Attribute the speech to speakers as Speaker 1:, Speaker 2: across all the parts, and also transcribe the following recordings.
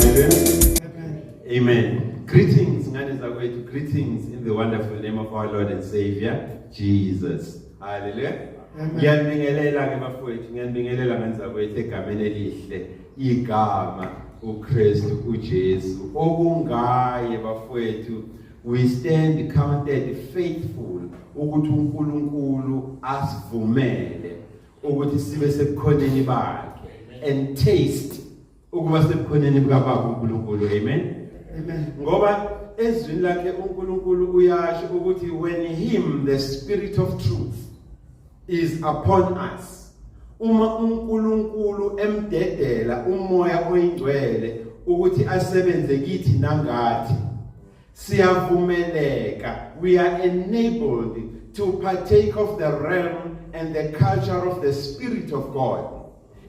Speaker 1: Hallelujah.
Speaker 2: Amen.
Speaker 1: Amen. Greetings, ngane zakwethu. Greetings in the wonderful name of our Lord and Savior, Jesus. Hallelujah.
Speaker 2: Amen.
Speaker 1: Ngiyanibingelela ke bafowethu, ngiyanibingelela ngane zakwethu egameni elihle, igama uKristu uJesu. Okungaye bafowethu, we stand counted faithful ukuthi uNkulunkulu asivumele ukuthi sibe sebukhoneni bakhe and taste ukuba sebukhoneni bukaBaba uNkulunkulu. Amen.
Speaker 2: Amen.
Speaker 1: Ngoba ezwini lakhe uNkulunkulu uyasho ukuthi when him, the Spirit of truth, is upon us, uma uNkulunkulu emdedela uMoya oyiNgcwele ukuthi asebenze kithi nangathi, siyavumeleka, we are enabled to partake of the realm and the culture of the Spirit of God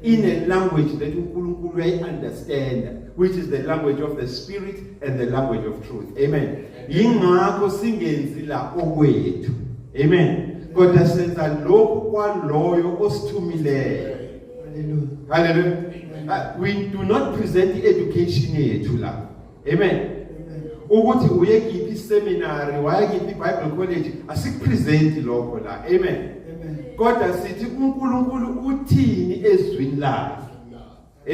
Speaker 1: in a language that uNkulunkulu uyayi-understand, which is the language of the Spirit and the language of truth. Amen. Yingakho singenzi la okwethu, amen, kodwa senza lokhu kwaloyo osithumileyo.
Speaker 2: Hallelujah.
Speaker 1: Hallelujah. We do not present i-education yethu la, amen.
Speaker 2: Amen.
Speaker 1: Ukuthi uye kiphi seminary, waya kiphi Bible college, asikupresent lokho la, amen.
Speaker 2: Amen.
Speaker 1: Kodwa sithi uNkulunkulu uthini ezwini lakhe,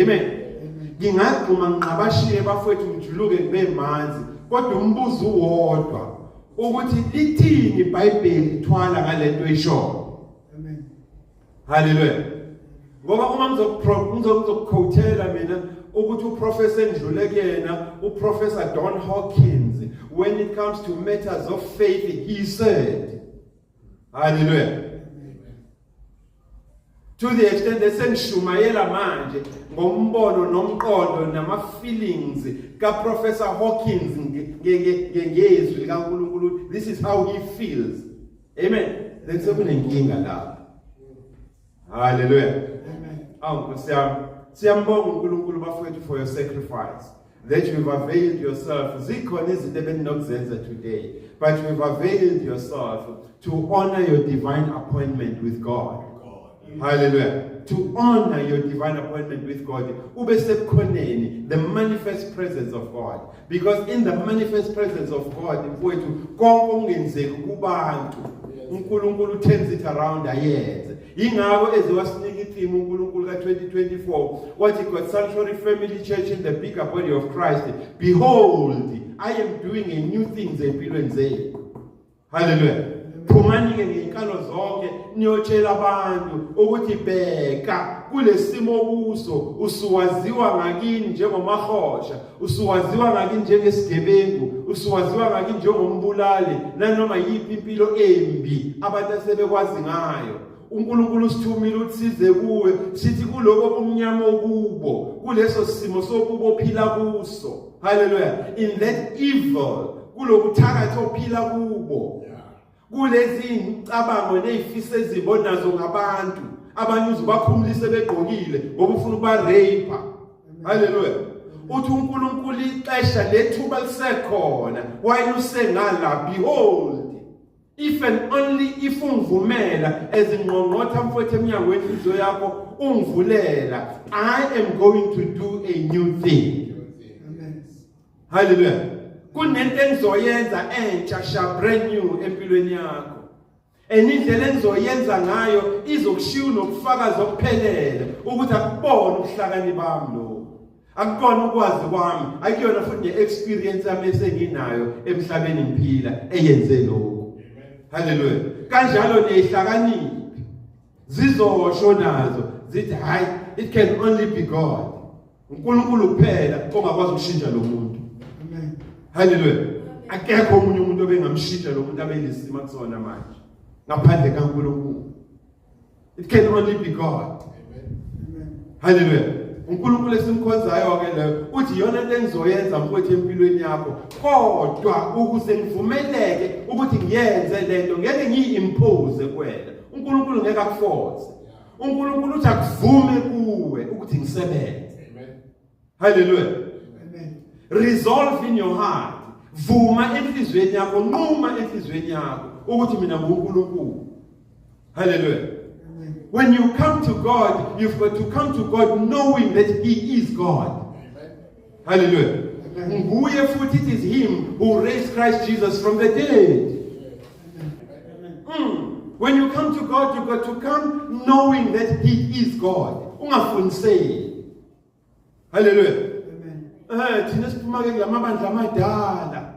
Speaker 1: amen.
Speaker 2: Amen.
Speaker 1: Ngingagxuma ngiqabashiye bafowethu, ngijuluke ngibe manzi, kodwa umbuzo uwodwa ukuthi lithini iBhayibheli thwala ngalento esho.
Speaker 2: Amen.
Speaker 1: Haleluya. Ngoba uma ngizokuquotela mina ukuthi uprofessor engidlule kuyena, uProfessor Don Hawkins, when it comes to matters of faith, he said, hallelujah, to the extent that sengishumayela manje ngombono nomqondo nama feelings ka Professor Hawkins ngezwi likaNkulunkulu, this is how he feels, amen, then sekunenkinga lapho. Hallelujah.
Speaker 2: Amen.
Speaker 1: Awu Nkosi yami, siyambonga uNkulunkulu bafowethu for your sacrifice, that you've availed yourself. Zikhona izinto ebeninokuzenza today, but you've availed yourself to honor your divine appointment with God. Hallelujah. To honor your divine appointment with God, ube sebukhoneni, the manifest presence of God, because in the manifest presence of God, mfowethu, konke okungenzeki kubantu, uNkulunkulu turns it around ayenze. Ingakho ezewasinika itheme uNkulunkulu ka2024, wathi, "God Sanctuary Family Church in the bigger body of Christ, behold, I am doing a new things empilweni zenu." Hallelujah. Phumani ke ngezinkalo zonke niyotshela abantu ukuthi bheka kulesimo kuso, usuwaziwa ngakini njengomahosha, usuwaziwa ngakini njengesigebengu, usuwaziwa ngakini njengombulali, nanoma yiphi impilo embi abantu asebekwazi ngayo. uNkulunkulu usithumile ukuthi size kuwe, sithi kuloko kumnyama okubo, kuleso simo sokubo ophila kuso, hallelujah, in that evil, kulokuthakatha ophila kubo, kulezi imicabango nezifiso ezibonazo ngabantu abanye, uzobakhumulise begqokile ngoba ufuna ukuba rape. Haleluya. Uthi uNkulunkulu ixesha lethuba lisekhona while usengala. Behold, if and only if ungivumela ezingqongqotha mfowethu eminyango wenhliziyo yakho, ungivulela, I am going to do a new thing.
Speaker 2: Amen.
Speaker 1: Haleluya. Kunento engizoyenza entsha sha, brand new empilweni yakho, and indlela engizoyenza ngayo izokushiya nobufakazi obuphelele ukuthi akubona ubuhlakani bami lo, akukona ukwazi kwami, akuyona futhi ne-experience yami esenginayo emhlabeni ngiphila eyenze lokhu. Haleluya. Kanjalo nezihlakaniphi zizosho nazo zithi, "Hayi, it can only be God, uNkulunkulu kuphela ongakwazi ukushintsha lo muntu."
Speaker 2: Amen.
Speaker 1: Haleluya. Akekho omunye umuntu obengamshintsha lo muntu abelisima kusona manje ngaphandle kaNkulunkulu. It can only be God.
Speaker 2: Amen.
Speaker 1: Haleluya. UNkulunkulu esimkhonzayo ke leyo uthi iyona into engizoyenza mfowethu empilweni yakho, kodwa ukuze ngivumeleke ukuthi ngiyenze lento, ngeke ngiyimpose kuwena. uNkulunkulu ngeke akuforce. uNkulunkulu uthi akuvume kuwe ukuthi ngisebenze. Haleluya.
Speaker 2: Amen.
Speaker 1: Resolve in your heart, vuma enhliziyweni yakho, nquma enhliziyweni yakho ukuthi mina nguNkulunkulu. Haleluya.
Speaker 2: Amen.
Speaker 1: When you come to God, you've got to come to God knowing that he is God. Hallelujah.
Speaker 2: Amen.
Speaker 1: Nguye futhi, it is him who raised Christ Jesus from the dead.
Speaker 2: Amen.
Speaker 1: When you come to God, you got to come knowing that he is God. Ungafuniseli. Hallelujah.
Speaker 2: Amen.
Speaker 1: Thina siphuma ke kulamabandla amadala.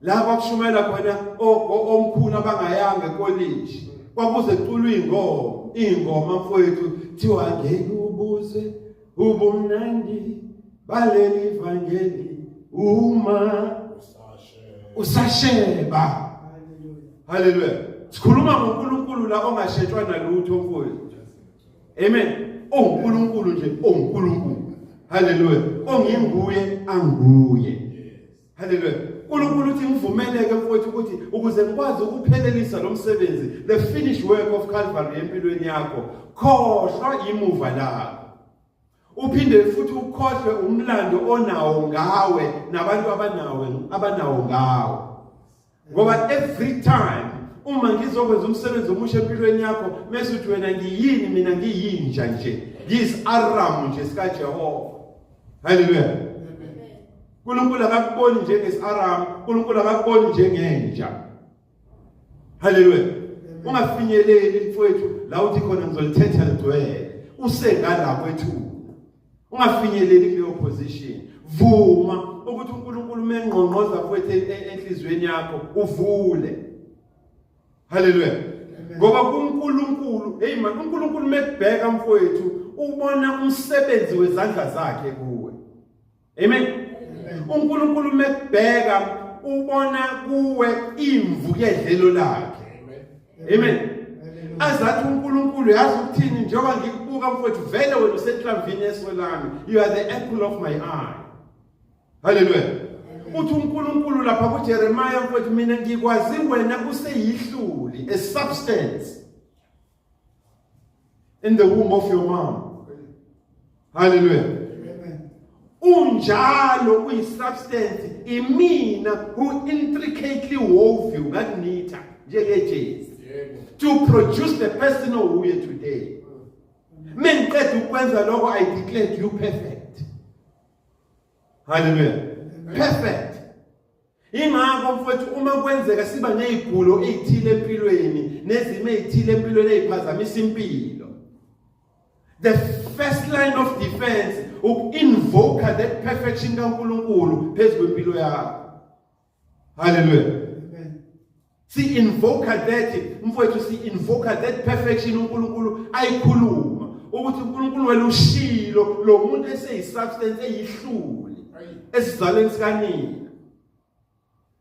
Speaker 1: La kwakushumayela khona omkhulu abangayanga ekolishi. Kwakuze kuculwe ingoma, ingoma mfowethu thiwa ngeke ubuze ubumnandi baleli vangeli uma usasheba.
Speaker 2: Hallelujah.
Speaker 1: Hallelujah. Sikhuluma ngoNkulunkulu la ongashetshwa nalutho mfowethu. Amen. OnguNkulunkulu nje, onguNkulunkulu. Hallelujah. Onginguye anguye. Hallelujah. uNkulunkulu uthi ngivumeleke mfowethu ukuthi ukuze ngikwazi ukuphelelisa lo msebenzi, the finished work of Calvary empilweni yakho, khohlwa imuva lakho. Uphinde futhi ukhohlwe umlando onawo ngawe nabantu abanawe abanawo ngawe. Ngoba every time uma ngizokwenza umsebenzi omusha empilweni yakho, mase uthi wena ngiyini mina, ngiyinja nje, ngiyisi-Aram nje sikaJehova. Hallelujah. uNkulunkulu akakuboni njengesi-Aram, uNkulunkulu akakuboni njengenja. Hallelujah. Ungafinyeleli mfowethu la uthi khona ngizolithetha ligcwele, usengala kwethu. Ungafinyeleli kuleyo position. Vuma ukuthi uNkulunkulu mengqongqoza mfowethu enhliziyweni yakho, uvule. Hallelujah. Ngoba kuNkulunkulu, hey man, uNkulunkulu mekubheka mfowethu ubona umsebenzi wezandla zakhe kuwe. Amen. uNkulunkulu mekubheka ubona kuwe imvu yedlelo lakhe. Amen. Azathi uNkulunkulu, yazi ukuthini, njengoba ngikubuka mfowethu, vele wena usenhlamvini yeso lami. You are the apple of my eye. Hallelujah. Uthi uNkulunkulu lapha kuJeremiah mfowethu, mina ngikwazi wena useyihluli, a substance in the womb of your mom. Hallelujah.
Speaker 2: Amen.
Speaker 1: Unjalo uyi-substance, imina who intricately wove you, ngakunitha njengejezi to produce the person owuye today. Mengiqeda ukwenza lokho, I declared you perfect. Hallelujah. Perfect. Ingakho mfowethu uma kwenzeka siba nezigulo ezithile empilweni, nezimo ezithile empilweni eziphazamisa impilo, the first line of defense uku-invoke that perfection kaNkulunkulu phezu kwempilo yakho. Hallelujah.
Speaker 2: Amen.
Speaker 1: Si-invoke that mfowethu, si-invoke that perfection uNkulunkulu ayikhuluma ukuthi uNkulunkulu wena ushilo lo muntu eseyi-substance, eyihluli esizalweni sikanina.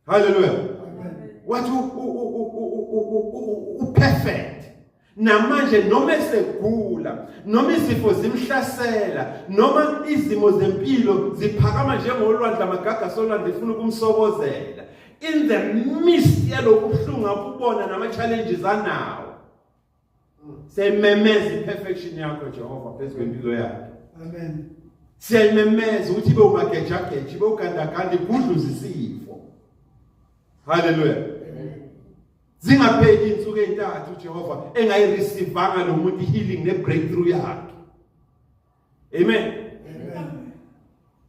Speaker 1: Hallelujah.
Speaker 2: Amen.
Speaker 1: Wathi u-perfect. Namanje noma esegula, noma izifo zimhlasela, noma izimo zempilo ziphakama njengolwandle, amagagasi olwandle ifuna ukumsobozela, in the midst yalobu buhlungu akubona nama-challenges anawo, siyayimemeza i-perfection yakho Jehova phezu kwempilo yakhe.
Speaker 2: Amen.
Speaker 1: Siyayimemeza ukuthi ibe umagejageja, ibe ugandaganda, igudluze isifo. Haleluya. Zingapheli insuku ezintathu uJehova engayireceive lo muntu healing ne-breakthrough yakhe. Amen.
Speaker 2: Amen.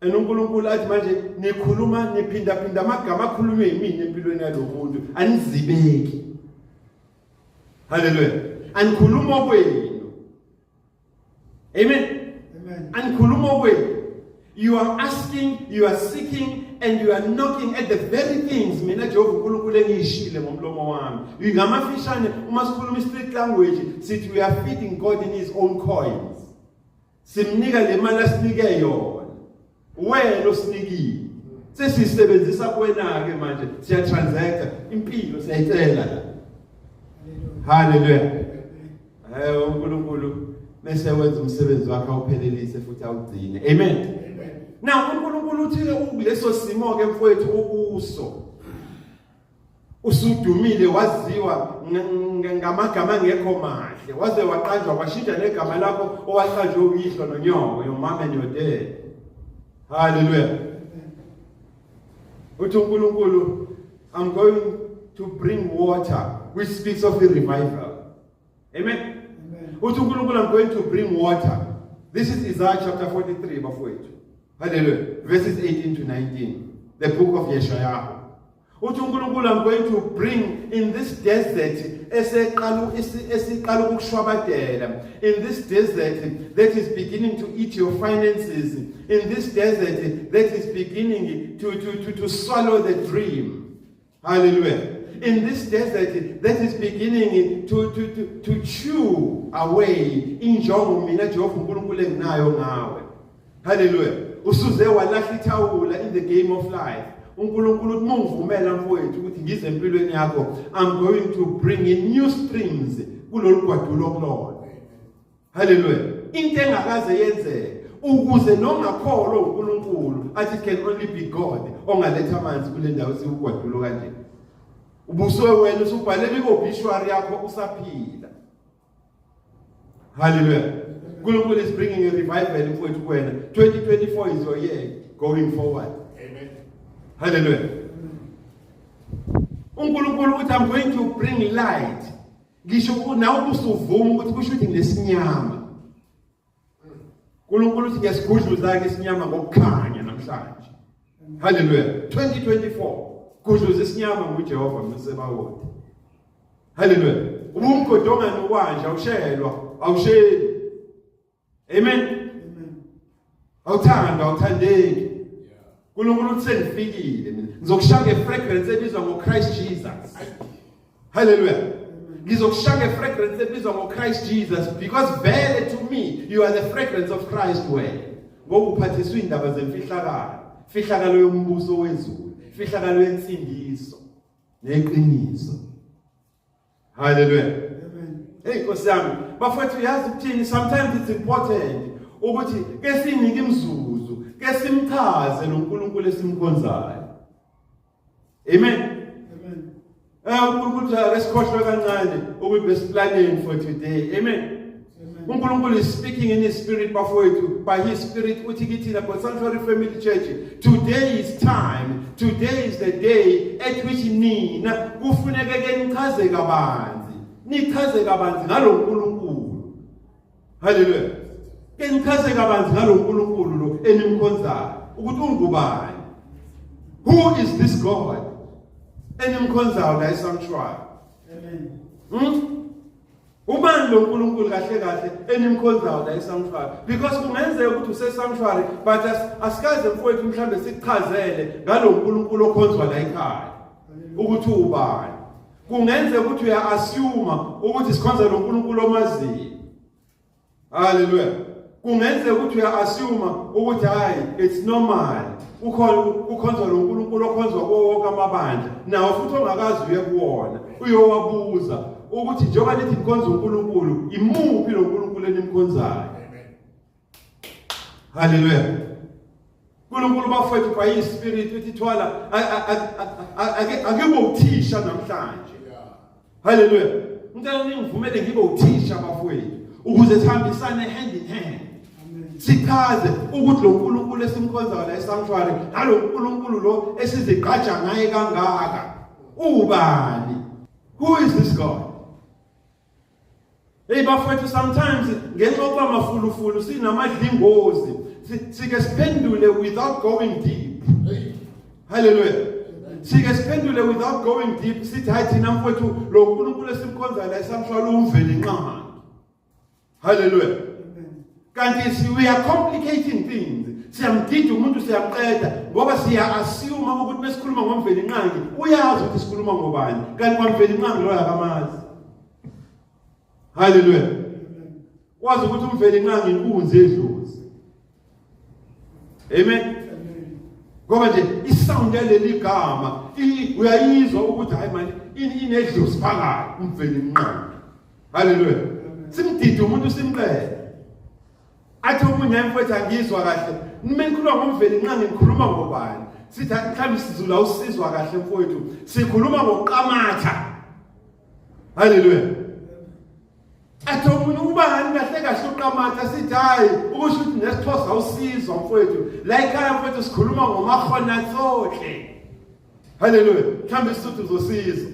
Speaker 1: And uNkulunkulu athi manje nikhuluma niphinda phinda amagama akhulunywe yimina empilweni yalo muntu, anizibeki. Haleluya. Anikhuluma okwenu. Amen.
Speaker 2: Amen.
Speaker 1: Anikhuluma okwenu. You are asking, you are seeking and you are knocking at the very things mina Jehova uNkulunkulu engiyishile ngomlomo wami. Ngamafishane uma sikhuluma street language sithi we are feeding God in his own coins. Simnika le mali asinike yona. Wena osinikile. Sesisebenzisa kuwena ke manje, siya transact impilo, siyayicela la.
Speaker 2: Hallelujah.
Speaker 1: Hallelujah. uNkulunkulu bese wenza umsebenzi wakhe awuphelelise futhi awugcine. Amen. Now uNkulunkulu uthi kuleso simo ke mfowethu ukuso usudumile, waziwa ngamagama angekho mahle, waze waqanjwa kwashintsha negama lakho owaqanjwe uyihlo nonyoko, your mom and your dad. Hallelujah. Uthi uNkulunkulu, I'm going to bring water, which speaks of the revival. Amen.
Speaker 2: Amen.
Speaker 1: Uthi uNkulunkulu, I'm going to bring water. This is Isaiah chapter 43 bafowethu. Hallelujah. Verses 18 to 19. The book of Yeshayahu. Uthi uNkulunkulu, I'm going to bring in this desert eseqala esiqala ukushwabadela, in this desert that is beginning to eat your finances, in this desert that is beginning to swallow the dream. Hallelujah. In this desert that is beginning to chew away injongo mina Jehova uNkulunkulu enginayo ngawe. Hallelujah. Usuze walahla ithawula in the game of life. uNkulunkulu uthi mungivumela mfowethu ukuthi ngize empilweni yakho, I'm going to bring in new streams kulolu gwadulo kulona. Hallelujah. Into engakaze yenzeke, ukuze nongakholwa uNkulunkulu athi it can only be God ongaletha amanzi kule ndawo siwugwadulo kanje. Ubusuwe wena usubhalela i-obituary yakho usaphila. Hallelujah. uNkulunkulu is bringing a revival mfowethu kuwena. 2024 is your year going forward.
Speaker 3: Amen.
Speaker 1: Hallelujah. uNkulunkulu uthi, I'm going to bring light. Ngisho nawe usuvuma ukuthi kusho ukuthi nginesinyama. uNkulunkulu uthi ngiyasigudluza ke isinyama ngokukhanya namhlanje. Hallelujah. 2024 gudluza isinyama nguJehova msebawoti. Hallelujah. Ubumgodongane okwanje awushelwa, awusheli. Amen.
Speaker 2: Amen.
Speaker 1: Awuthandwa, awuthandeki. uNkulunkulu uthi sengifikile mina. Ngizokushaya ngefragrance ebizwa ngoChrist Jesus. Hallelujah. Ngizokushaya ngefragrance ebizwa ngoChrist Jesus because vele to me you are the fragrance of Christ wena. Ngoba uphathiswa indaba zemfihlakalo, fihlakalo yombuso wezulu, fihlakalo yensindiso neqiniso. Hallelujah.
Speaker 2: Amen.
Speaker 1: Hey Nkosi yami, bafowethu, yazi ukuthini, sometimes it's important ukuthi ke sinike imzuzu, ke simchaze lo nkulunkulu esimkhonzayo. Amen.
Speaker 2: Amen.
Speaker 1: UNkulunkulu ake sikhohlwe kancane ukuthi besiplanning for today. Amen.
Speaker 2: Amen.
Speaker 1: uNkulunkulu is speaking in his spirit, bafowethu, by his spirit uthi kithina, God Sanctuary Family Church, today is time, today is the day at which nina kufuneke ke nichaze kabanzi, nichaze kabanzi ngalo nkulunkulu. Hallelujah. Ke nichaze kabanzi ngalo nkulunkulu lo enimkhonzayo ukuthi ungubani. Who is this God enimkhonzayo la esanctuary?
Speaker 2: Amen.
Speaker 1: Ubani lo nkulunkulu kahle kahle enimkhonzayo la esanctuary? Because kungenzeka ukuthi use-sanctuary, but asikaze mfowethu mhlambe sikuchazele ngalo nkulunkulu okhonzwa la ekhaya ukuthi ubani. Kungenzeka ukuthi uya-assume ukuthi sikhonza lo nkulunkulu omaziyo. Hallelujah. Kungenzeka ukuthi uya-assume ukuthi hayi, it's normal, ukhona ukhonzwa lo nkulunkulu okhonzwa kuwo wonke amabandla, nawo futhi ongakazi uye kuwona uyowabuza ukuthi njengoba nithi nikhonza uNkulunkulu, imuphi lo nkulunkulu enimkhonzayo?
Speaker 3: Amen.
Speaker 1: Hallelujah. uNkulunkulu bafowethu by his spirit uthi thwala ake ake uthisha namhlanje. Hallelujah. Ngicela ningivumele ngibe uthisha bafowethu ukuze sihambisane hand in hand.
Speaker 2: Amen.
Speaker 1: Sichaze ukuthi lo nkulunkulu esimkhonzayo la esanctuary nalo nkulunkulu lo esizigqaja ngaye kangaka ubani? Who is this God? Hey bafowethu, sometimes ngenxa yokuba mafulufulu sinamadlingozi, sike siphendule without going deep.
Speaker 3: Hey.
Speaker 1: Hallelujah. Sike siphendule without going deep, sithi hayi, thina mfowethu lo nkulunkulu esimkhonzayo la esanctuary uMvelinqangi. Hallelujah.
Speaker 2: Amen.
Speaker 1: Kanti we are complicating things. Siyamdida umuntu, siyamqeda ngoba siya assume ukuthi mesikhuluma ngoMvelinqangi uyazi ukuthi sikhuluma ngobani, kanti kwaMvelinqangi loyo akamazi. Hallelujah.
Speaker 2: Amen.
Speaker 1: Wazi ukuthi uMvelinqangi inkunzi edlozi. Amen.
Speaker 2: Amen.
Speaker 1: Ngoba nje isound yaleli gama uyayizwa ukuthi hayi manje inedlozi phakathi, uMvelinqangi. Hallelujah. Simdide umuntu, simqede, athi omunye, mfowethu, angizwa kahle, nima nikhuluma ngoMvelinqangi ngikhuluma ngobani? Sithi mhlawumbe isiZulu awusizwa kahle mfowethu, sikhuluma ngoQamatha. Haleluya. Athi omunye, ubani kahle kahle uQamatha? Sithi hayi, ukusho ukuthi nesiXhosa awusizwa mfowethu, la ekhaya mfowethu sikhuluma ngoMahona Tsohle. Haleluya. Mhlawumbe isiSuthu uzosizwa.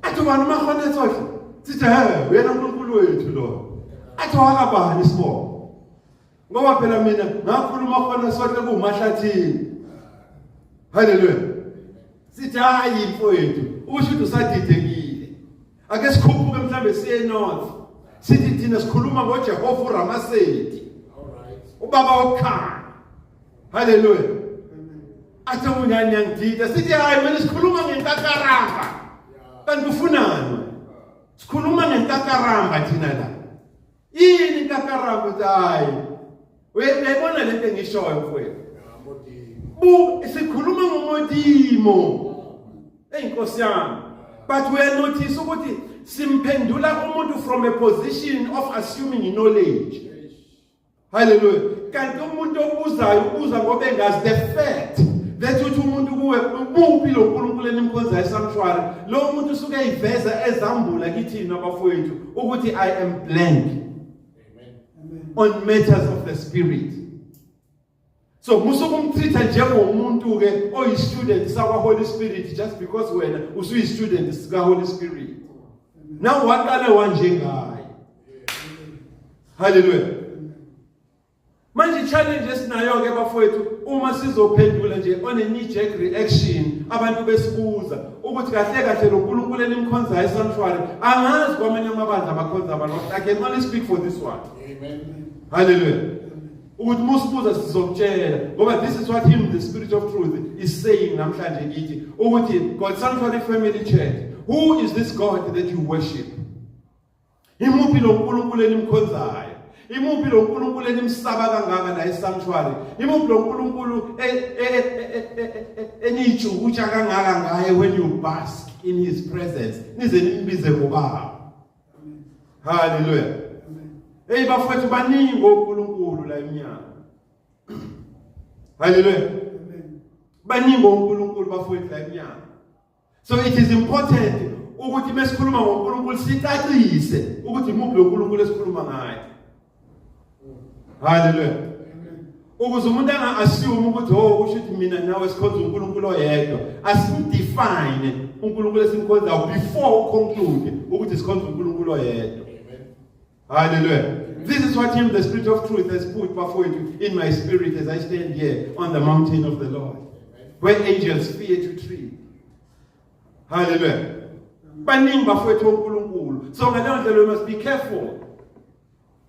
Speaker 1: Athi ubani uMahona Tsohle? Sithi he, uyena uNkulunkulu wethu lo. Athi wakabani isibongo? Ngoba phela mina ngakhuluma khona sohle kumahlathini. Haleluya. Sithi hayi mfowethu, usho ukuthi usadidekile. Ake sikhuphuke mhlambe siye north. Sithi thina sikhuluma ngoJehova uRamasedi. Ubaba wokukhanya. Haleluya. Athi unjani yangidida. Sithi hayi mina sikhuluma ngenkakaramba. Kanti ufunani? Sikhuluma ngenkakaramba thina la. Yini inkakaramba uthi hayi. Uyayibona lento engishoyo mfowethu. Bu sikhuluma ngomodimo. Hey Nkosi yami. But we are notice ukuthi simphendula umuntu from a position of assuming knowledge. Hallelujah. Kanti umuntu obuzayo ubuza ngoba engazi the fact that uthi umuntu kuwe ubuphi lo nkulunkulu enimkhonzayo sanctuary lo muntu usuke eyiveza ezambula kithina abafowethu ukuthi I am blank on matters of the spirit. So musa ukumtreat njengomuntu ke oyi student sakwa Holy Spirit just because wena usuyi student sika Holy Spirit. Now waqale wanjengaye. Hallelujah. Manje challenge esinayo ke bafowethu uma sizophendula nje on a knee jerk reaction abantu besibuza ukuthi kahle kahle lo nkulunkulu enimkhonzayo esanctuary angazi kwamanye amabandla abakhonza abantu I can only speak for this one. Amen. Hallelujah. Ukuthi musibuza sizokutshela ngoba this is what him the spirit of truth is saying namhlanje kithi ukuthi God Sanctuary Family Church, who is this God that you worship? Imuphi lo nkulunkulu enimkhonzayo? Imuphi lo nkulunkulu enimsaba kangaka la esanctuary? Imuphi lo nkulunkulu eniyijukutsha kangaka ngaye when you bask in his presence nize nimbize ngobaba? Hallelujah. Hey bafowethu baningi oNkulunkulu la emnyango. Hallelujah. Baningi oNkulunkulu bafowethu la emnyango. So it is important ukuthi mesikhuluma ngoNkulunkulu sicacise ukuthi imuphi lo nkulunkulu esikhuluma ngaye. Hallelujah. Ukuze umuntu anga-assume ukuthi oh kusho ukuthi mina nawe sikhonza uNkulunkulu oyedwa, asimdefine uNkulunkulu esimkhonzayo before uconclude ukuthi sikhonza uNkulunkulu oyedwa. Hallelujah. This is what him, the Spirit of truth, has put before you in my spirit as I stand here on the mountain of the Lord, where angels fear to tread. Hallelujah. Baningi bafowethu oNkulunkulu. So ngaleyo ndlela we must be careful.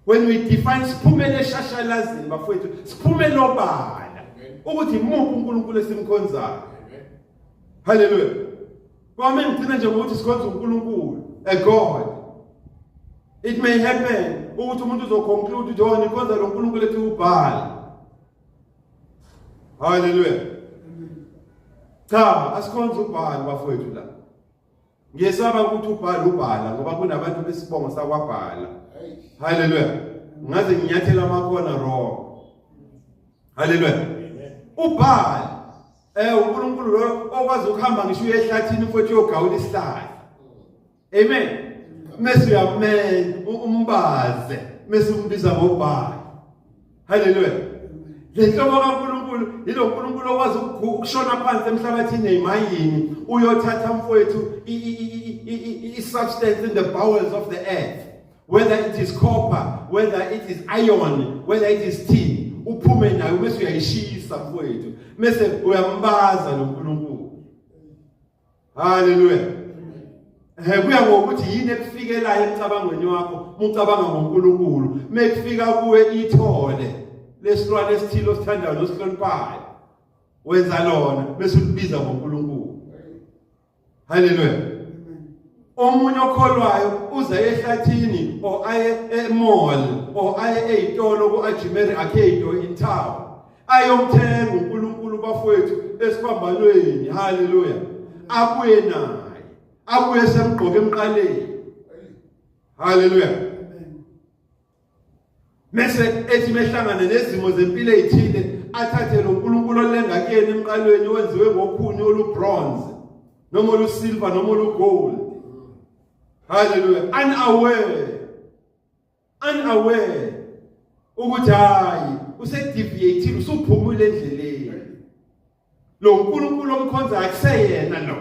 Speaker 1: When we define siphumele eshashalazini bafowethu, siphumele obala ukuthi imuphi uNkulunkulu esimkhonzayo. Hallelujah. Kwame ngigcina nje ngokuthi sikhonza uNkulunkulu, a God. It may happen ukuthi umuntu uzoconclude ukuthi oh nikhonza lo nkulunkulu ethi uBhali. Hallelujah. Cha, asikhonza uBhali bafowethu la. Ngiyesaba ukuthi uBhali ubhala ngoba kunabantu besibongo sakwaBhala. Hallelujah. Ngaze nginyathela amakhona wrong. Hallelujah. UBhali uNkulunkulu lo okwazi ukuhamba ngisho uye ehlathini futhi uyogawula isihlahla. Amen. Mese uyamen umbaze mese umbiza ngoBhali. Hallelujah. Le nhlobo kaNkulunkulu yilo nkulunkulu okwazi ukushona phansi emhlabathini ezimayini uyothatha mfowethu i-substance in the bowels of the earth, whether it is copper, whether it is iron, whether it is tin, uphume nayo bese uyayishisa mfowethu bese uyambaza lo nkulunkulu. Hallelujah. Kuya ngokuthi yini ekufikelayo emcabangweni wakho mucabanga ngoNkulunkulu. Mekufika kuwe ithole lesilwane esithile osithandayo nosihloniphayo, wenza lona bese ulibiza ngoNkulunkulu. Hallelujah. Omunye okholwayo uza ehlathini or aye emall or aye ezitolo ku-Ajimeri Arcade or in town ayomthenga uNkulunkulu bafowethu esiphambanweni. Hallelujah. Abuye naye, abuye semgqoke emqaleni. Hallelujah. Mese ethi mehlangane nezimo zempilo ezithile athathe lo nkulunkulu olenga kuyena emqalweni wenziwe ngokhuni olubronze noma olusilver noma olugold. Hallelujah. Unaware, unaware ukuthi hayi usedeviated, usuphumile endleleni. Lo nkulunkulu omkhonza akuseyena lo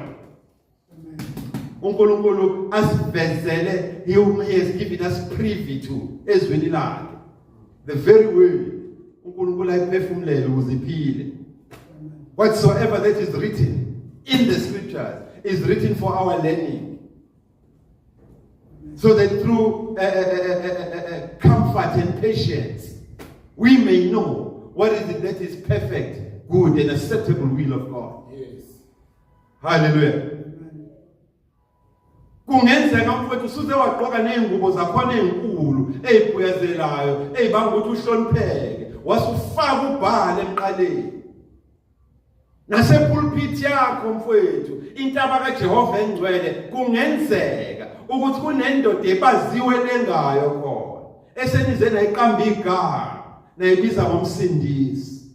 Speaker 1: uNkulunkulu asivezele. He has given us privy to ezweni lakhe, the very word. uNkulunkulu ayiphefumulele ukuze iphile. Whatsoever that is written in the scriptures is written for our learning, so that through comfort and patience we may know what is it that is perfect, good and acceptable will of God.
Speaker 3: Yes.
Speaker 1: Hallelujah. Kungenzeka mfowethu usuze wagqoka nezingubo zakhona ezinkulu ezibuyazelayo ezibanga ukuthi uhlonipheke, wasufaka ubhale emqaleni nasepulpit yakho mfowethu, intaba kaJehova engcwele. Kungenzeka ukuthi kunendoda ebaziwe lengayo khona esenize nayiqamba igama nayibiza ngomsindisi.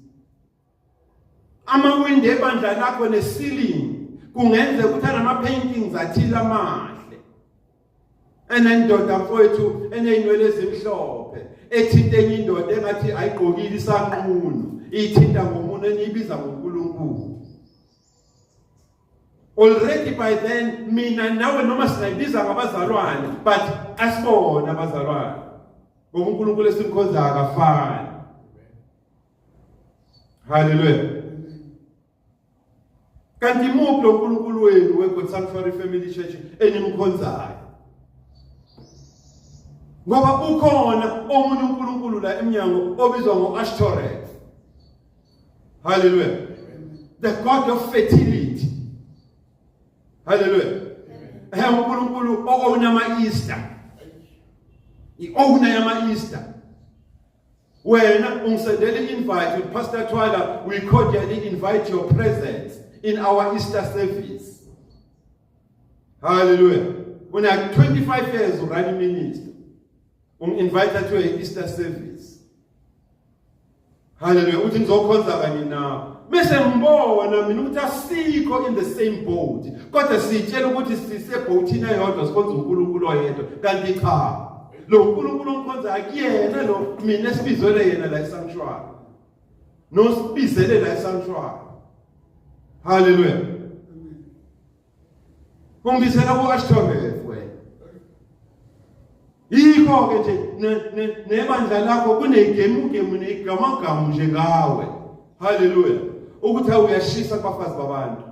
Speaker 1: Amawindi ebandla lakho ne-ceiling kungenzeka ukuthi anama-paintings athile amahle enendoda mfowethu eneyinwele ezimhlophe ethinta enye indoda engathi ayigqokile isanqunu, iyithinta ngomunwe, eniyibiza ngoNkulunkulu. Already by then mina nawe noma singayibiza ngabazalwane, but asibona abazalwane, ngoba uNkulunkulu esimkhonza akafani. Hallelujah. Kanti imuphi lo nkulunkulu wenu we-God Sanctuary Family Church enimkhonzayo? Ngoba ukhona omunye uNkulunkulu la emnyango obizwa ngo-Ashtoreth. Hallelujah. The God of fertility. Hallelujah. Eh, uNkulunkulu o-owna ama-Easter. I-owner yama-Easter. Wena ungisendela i-invite with Pastor Twala, we cordially invite your presence in our Easter service. Hallelujah. Una 25 years running minister. Ungi-invite to a Easter service. Hallelujah. Uthi ngizokhonza kanye nawe. Bese ngibona mina ukuthi asikho in the same boat. Kodwa sitshela ukuthi sisebhoatini eyodwa, sikhonza uNkulunkulu oyedwa. Kanti cha. Lo uNkulunkulu ongikhonza akuyena lo mina esibizwele yena la esanctuary. Nosibizele la esanctuary. Hallelujah. Ungibizela ku-Ashtoreth wena. Yikho-ke nje nebandla lakho kuney'gemugemu ney'gamagamu nje ngawe. Haleluya. Ukuthi hawu, uyashisa kubafazi babantu.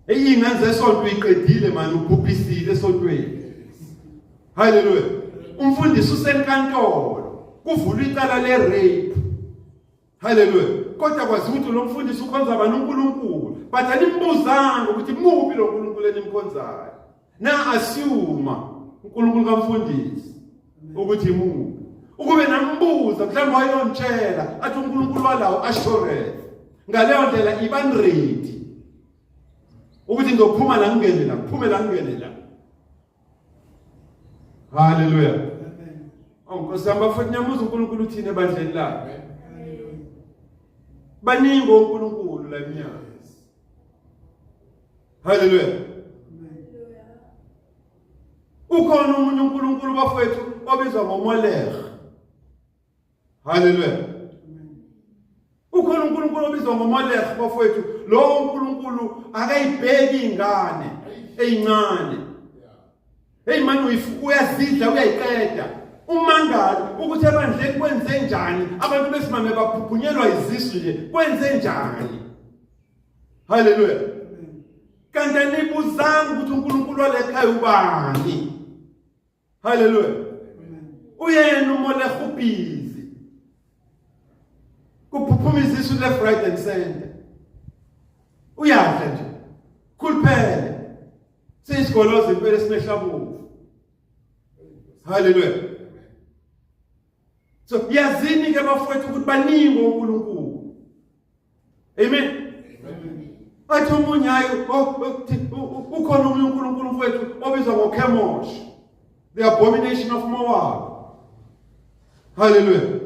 Speaker 1: Iy'ngane zesonto uyiqedile mani, ubhubhisile esontweni. Haleluya. Umfundisi usenkantolo, kuvulwa icala le-rape. Haleluya. Kodwa kwazi ukuthi lo mfundisi ukhonza bani uNkulunkulu. But animbuzanga ukuthi muphi lo nkulunkulu enimkhonzayo. Na assume uNkulunkulu kamfundisi ukuthi muphi. Ukube nambuza mhlawumbe wayontshela athi uNkulunkulu walawo Ashtoreth. Ngaleyo ndlela ibani ready ukuthi ngizophuma la, ngingene la, ngiphume la, ngingene la. Haleluya.
Speaker 2: Amen.
Speaker 1: Oh Nkosi yami, bafowethu, niyamuzwa uNkulunkulu uthini ebandleni lakhe. Baningi oNkulunkulu la emnyango. Haleluya.
Speaker 2: Amen.
Speaker 1: Ukhona omunye uNkulunkulu bafowethu obizwa ngoMolech. Haleluya. Ukhona uNkulunkulu obizwa ngoMolech bafowethu. Lowo uNkulunkulu akayibheki ingane eyincane. Hey man, uyazidla, uyayiqeda. Umangalo ukuthi ebandleni kwenze njani abantu besimame baphuphunyelwa izisu nje, kwenze njani? Haleluya. Kanti anibuzanga ukuthi uNkulunkulu walekhaya ubani? Haleluya. Uyena uMolech, ubhizi kuphuphuma izisu left, right and center. Uyadla nje, khuluphele, seyisigoloza impela esimehlabuvu. Haleluya. So yazini ke bafowethu ukuthi baningi oNkulunkulu. Amen. Athi omunye, hayi, ukhona omunye uNkulunkulu mfowethu obizwa ngoKemosh, the abomination of Moab. Haleluya.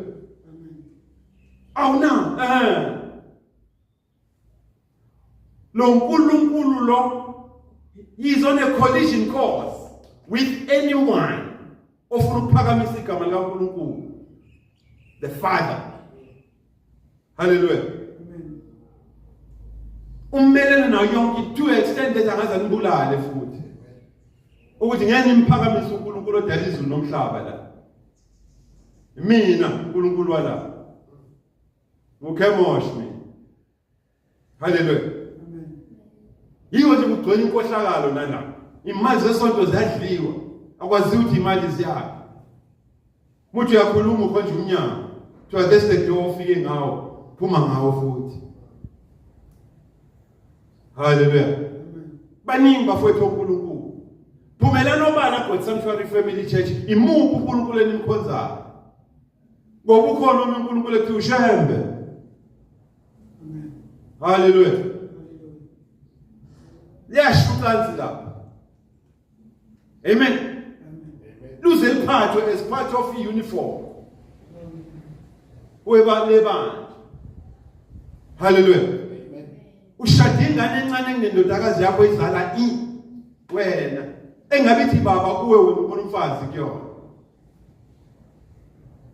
Speaker 1: Awuna lo nkulunkulu lo is on a collision course with anyone ofuna ukuphakamisa igama likaNkulunkulu the Father. Haleluya. Ummelene nayo yonke to extent that angaze anibulale futhi ukuthi ngeke nimphakamise uNkulunkulu odala izulu nomhlaba la. Mina uNkulunkulu wala. Ngukhemosh mina. Haleluya. Yiwo nje kugcwele inkohlakalo nala. Imali zesonto ziyadliwa. Akwaziwa ukuthi imali ziyaphi. Muthi uyakhuluma ukhonje umnyango. Kuthiwa that's the door ofike ngawo. Phuma ngawo futhi. Haleluya. Baningi bafowethu oNkulunkulu. Phumelani obala God Sanctuary Family Church. Imuphi uNkulunkulu enimkhonzayo? Ngoba ukhona omunye uNkulunkulu ethi uShembe. Haleluya. Liyasho ucansi lapha. Amen. Luze liphathwe as part of uniform. Weba lebandla. Haleluya. Ushada ingane encane kunendodakazi yakho izala i wena engabe ithi baba kuwe wena ubona umfazi kuyona.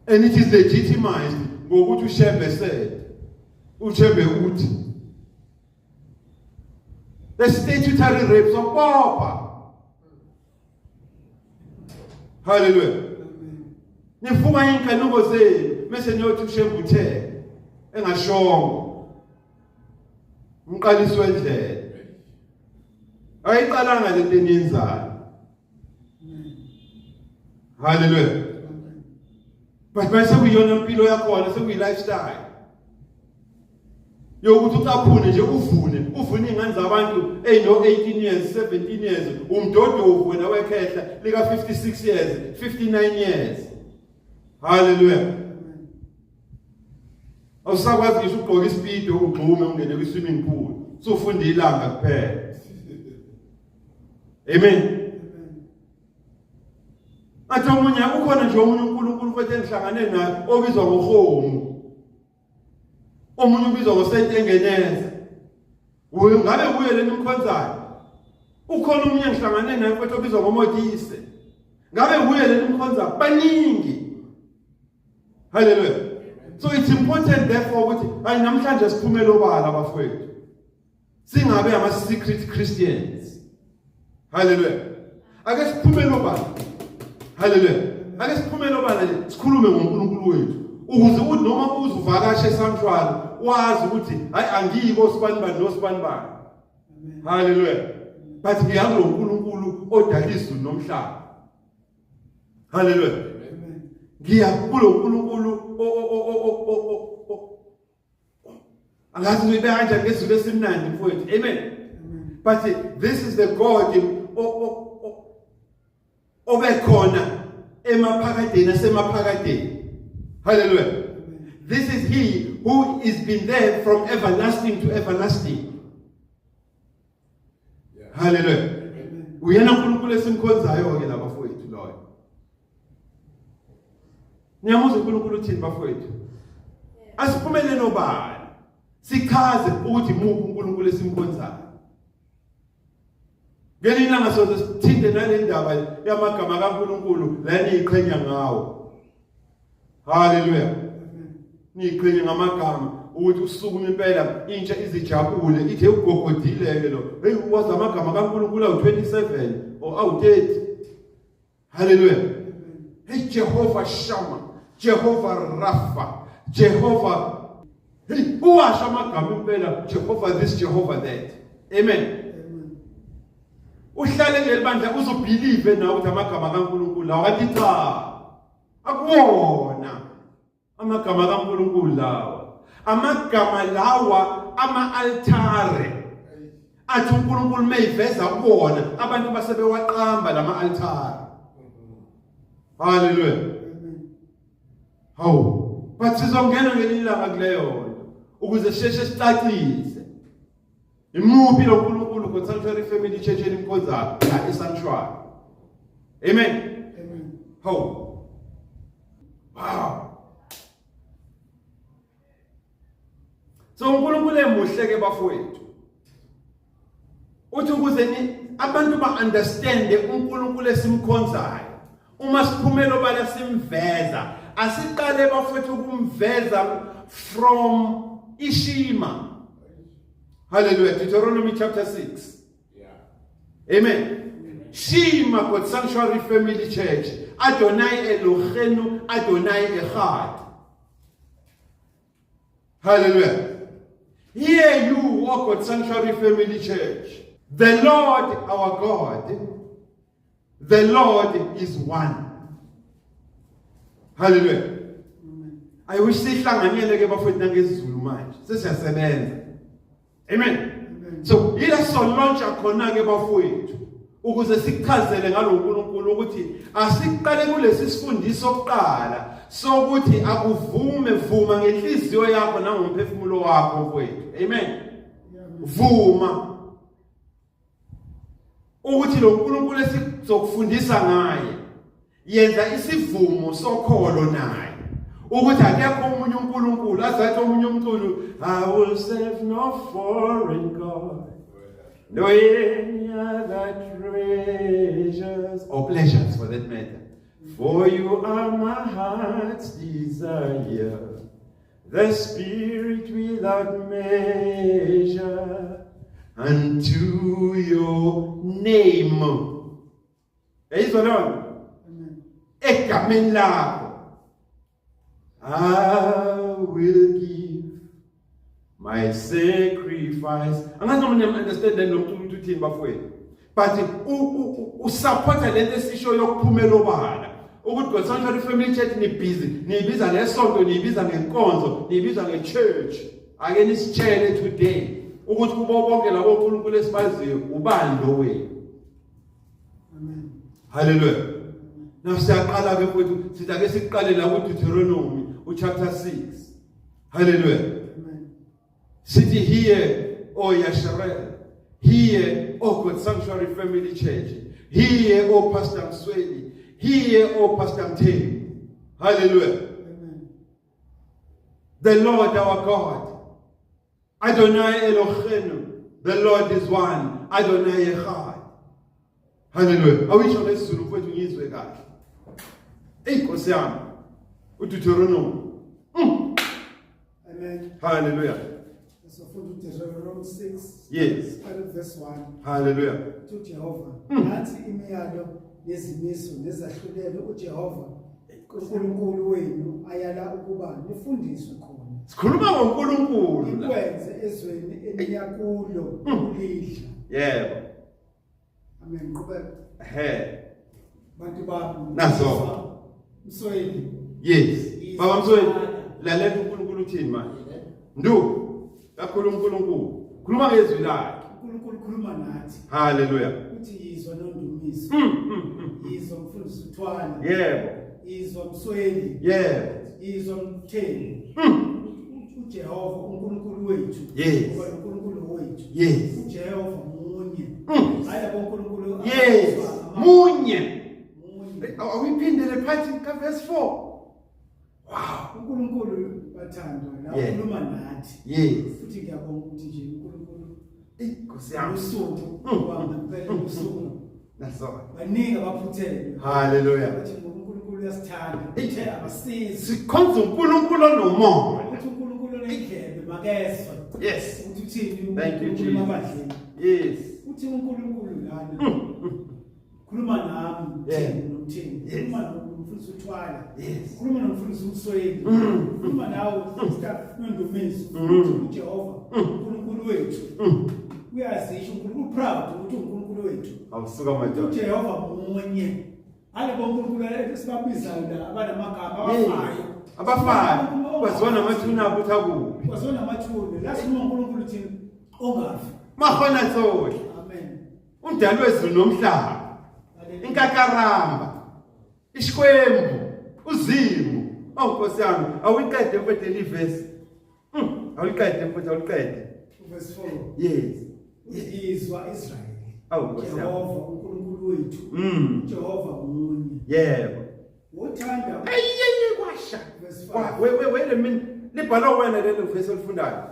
Speaker 1: And it is legitimized ngokuthi uShembe said. uShembe uthi The statutory rape sokubopha. Hallelujah. Nifunga inkanuko zenu bese niyothi uShembe uthe engashongo. Umqalisi wendlela. Ayiqalanga lento eniyenzayo. Hallelujah. But mase kuyiyona impilo yakhona sekuyi lifestyle. Yokuthi ucaphune nje uvune, uvune ingane zabantu eyino 18 years, 17 years, umdodovu wena wekhehla lika 56 years, 59 years. Hallelujah. Awusakwazi ngisho ukugqoka ispeedo ugxume ungene kwi swimming pool. Sufunda ilanga kuphela. Amen. Athi omunye ukhona nje omunye uNkulunkulu mfethu engihlangane naye obizwa ngoHomu. Omunye ubizwa ngoSentengeneza. Uye ngabe kuye leni mkhonzayo. Ukhona omunye engihlangane naye mfethu obizwa ngoModise. Ngabe kuye leni mkhonzayo. Baningi. Hallelujah. So it's important therefore ukuthi hayi namhlanje siphumele obala bafowethu. Singabe ama secret Christians. Hallelujah. Ake siphumele obala. Hallelujah. Ake siphumele obala nje sikhulume ngoNkulunkulu wethu. Ukuze uthi noma uzuvakashe esanctuary wazi ukuthi hayi angiyiko sibani bani nosibani bani. Hallelujah. But ngiyazi lo nkulunkulu odala izulu nomhlaba. Hallelujah. Ngiya kulo nkulunkulu o o o o o Angazi ngibeka kanjani ngezulu esimnandi mfowethu. Amen. But this is the God obekhona emaphakadeni asemaphakadeni. Hallelujah. This is he who is been there from everlasting to everlasting. Hallelujah. Uyena uNkulunkulu esimkhonzayo ke laba fowethu loyo. Niyamuzwa uNkulunkulu uthini bafowethu? Asiphumele nobani. Sichaze ukuthi muphi uNkulunkulu esimkhonzayo. Ngelinye ilanga soze sithinte nale ndaba yamagama kaNkulunkulu la niyiqhenya ngawo. Haleluya. Niyiqhenye ngamagama ukuthi usukume impela intsha izijabule ithe ugogodile ke lo. Hey wazi amagama kaNkulunkulu awu27 or awu30. Haleluya. Hey Jehova Shama, Jehova Rafa, Jehova. Hey uwasho amagama impela Jehova this Jehova that. Amen. Uhlale kuleli bandla uzobelieve nawe ukuthi amagama kaNkulunkulu lawa kanti cha. Akuwona amagama kaNkulunkulu lawa. Amagama lawa ama-altare athi uNkulunkulu mayiveza kuwona abantu basebewaqamba lama altare. Haleluya. Hawu, but sizongena ngelinye ilanga kuleyo nto ukuze sisheshe sicacise. Imuphi lo nkulunkulu God Sanctuary Family Church enimkhonzayo la eSanctuary. Amen. Amen. Hawu. Wow. So uNkulunkulu emuhle ke bafowethu. Uthi ukuze ni abantu ba understand uNkulunkulu esimkhonzayo. Uma siphumela obala simveza, asiqale bafowethu ukumveza from Ishima. Hallelujah. Deuteronomy chapter 6. Yeah. Amen. Shima God Sanctuary Family Church. Adonai Elohenu, Adonai Echad. Hallelujah. Hear you, O God Sanctuary Family Church. The Lord our God, the Lord is one. Hallelujah. I wish sihlanganyele ke bafowethu nangesiZulu manje. Sesiyasebenza. Amen.
Speaker 2: Amen.
Speaker 1: So yila solontsha khona ke bafowethu ukuze sichazele ngaloNkulunkulu ukuthi asiqale kulesi sifundiso sokuqala sokuthi akuvume, vuma ngenhliziyo yakho nangomphefumulo wakho mfowethu. Amen.
Speaker 2: Amen.
Speaker 1: Vuma ukuthi lo nkulunkulu esizokufundisa ngaye, yenza isivumo sokholo naye ukuthi akekho omunye uNkulunkulu. Azathi omunye umculo, "I will serve no foreign god, no any other treasures or pleasures for that matter, for you are my heart's desire, the spirit without measure, unto your name." Yayizwa leyo nto?
Speaker 2: Amen.
Speaker 1: Egameni lakho I will give my sacrifice. Angazi noma niyam-understand lo mculo ukuthi uthini bafowethu, but usupporta lento esisho yokuphumela obala ukuthi God Sanctuary Family Church nibhizi, niyibiza ngesonto, niyibiza ngenkonzo, niyibiza nge-church. Ake nisitshele today ukuthi kubo bonke labo nkulunkulu esibaziyo, ubani lo wenu?
Speaker 2: Amen.
Speaker 1: Hallelujah. Now siyaqala ke mfowethu, sithi ake siqale la ku-Deuteronomy uchapter 6. Hallelujah.
Speaker 2: Amen.
Speaker 1: Sithi here, O Yasharel, here, O God Sanctuary Family Church, here, O Pastor Msweli, here, O Pastor Mthembu. Hallelujah.
Speaker 2: Amen.
Speaker 1: The Lord our God, Adonai Eloheinu, the Lord is one, Adonai Echad. Hallelujah. Awuyisho ngesiZulu mfowethu ngizwe kahle. Ey Nkosi yami. uDeuteronomy.
Speaker 2: Amen.
Speaker 1: Hallelujah.
Speaker 2: Sofunda uDeuteronomy 6.
Speaker 1: Yes.
Speaker 2: Siqale verse 1.
Speaker 1: Hallelujah.
Speaker 2: Uthi uJehova, nathi imiyalo nezimiso nezahlulelo uJehova uNkulunkulu wenu ayala ukuba nifundiswe khona.
Speaker 1: Sikhuluma ngoNkulunkulu la.
Speaker 2: Nikwenze ezweni eniya kulo ukulidla.
Speaker 1: Yebo.
Speaker 2: Amen. Qhubeka.
Speaker 1: He.
Speaker 2: Bantu bami.
Speaker 1: Nazo.
Speaker 2: Msweli.
Speaker 1: Yes. Baba Msweli, lalela uNkulunkulu uthini manje. Ndu. Kakhulu uNkulunkulu. Khuluma ngezwi lakhe.
Speaker 2: uNkulunkulu khuluma nathi.
Speaker 1: Hallelujah.
Speaker 2: Uthi yizwa nondumiso. Yizwa mfundisi uThwala.
Speaker 1: Yebo.
Speaker 2: Yizwa Msweli.
Speaker 1: Yebo.
Speaker 2: Yizwa Mthembu. UJehova uNkulunkulu wethu.
Speaker 1: Yes.
Speaker 2: Ngoba uNkulunkulu wethu.
Speaker 1: Yes.
Speaker 2: uJehova munye. Hayi labo uNkulunkulu
Speaker 1: Yes. Munye.
Speaker 2: Munye.
Speaker 1: Awuyiphinde le part ka verse 4. Wow.
Speaker 2: uNkulunkulu bathandwa la ukhuluma nathi. Futhi ngiyabonga ukuthi nje uNkulunkulu
Speaker 1: Ey Nkosi yami.
Speaker 2: usuku ngoba ngempela usuku
Speaker 1: Naso.
Speaker 2: baningi abaphuthelwe.
Speaker 1: Hallelujah.
Speaker 2: Bathi ngoba uNkulunkulu uyasithanda, uthe abasizi.
Speaker 1: Sikhonza uNkulunkulu onomoya.
Speaker 2: Uthi uNkulunkulu onendlebe makezwe.
Speaker 1: Yes.
Speaker 2: Uthi uthini
Speaker 1: Thank you,
Speaker 2: uNkulunkulu
Speaker 1: Jesus.
Speaker 2: emabandleni?
Speaker 1: Yes.
Speaker 2: Uthi uNkulunkulu lana. Khuluma nami, Mthembu noMthembu. Khuluma nomfundisi uThwala. Khuluma nomfundisi uMsweli. Khuluma nawe Sister Nondumiso. Uthi uJehova uNkulunkulu wethu. Uyazisho uNkulunkulu proud ukuthi uNkulunkulu wethu.
Speaker 1: Awusuka madoda.
Speaker 2: uJehova munye. Hale boNkulunkulu esibabizayo la abanamagama abafayo.
Speaker 1: Abafayo. Kwaziwa namathuna abo ukuthi akuphi.
Speaker 2: Kwaziwa namathuna. La sikhuluma ngoNkulunkulu thina ongafi.
Speaker 1: Mahona tsohle.
Speaker 2: Amen.
Speaker 1: Umdali wezulu nomhlaba.
Speaker 2: Hallelujah.
Speaker 1: Inkakaramba. Ishikwembu, uZimu. Oh Nkosi yami, awuyiqede mfethu le verse. Awuyiqede mfethu, awuyiqede.
Speaker 2: Verse 4.
Speaker 1: Yes.
Speaker 2: Izwa Israel.
Speaker 1: Awu Nkosi yami.
Speaker 2: Jehova uNkulunkulu wethu. Jehova munye.
Speaker 1: Yebo.
Speaker 2: Wothanda.
Speaker 1: Ayiye kwasha.
Speaker 2: Verse 5.
Speaker 1: Wait a minute. Libhalwa wena lelo verse olifundayo.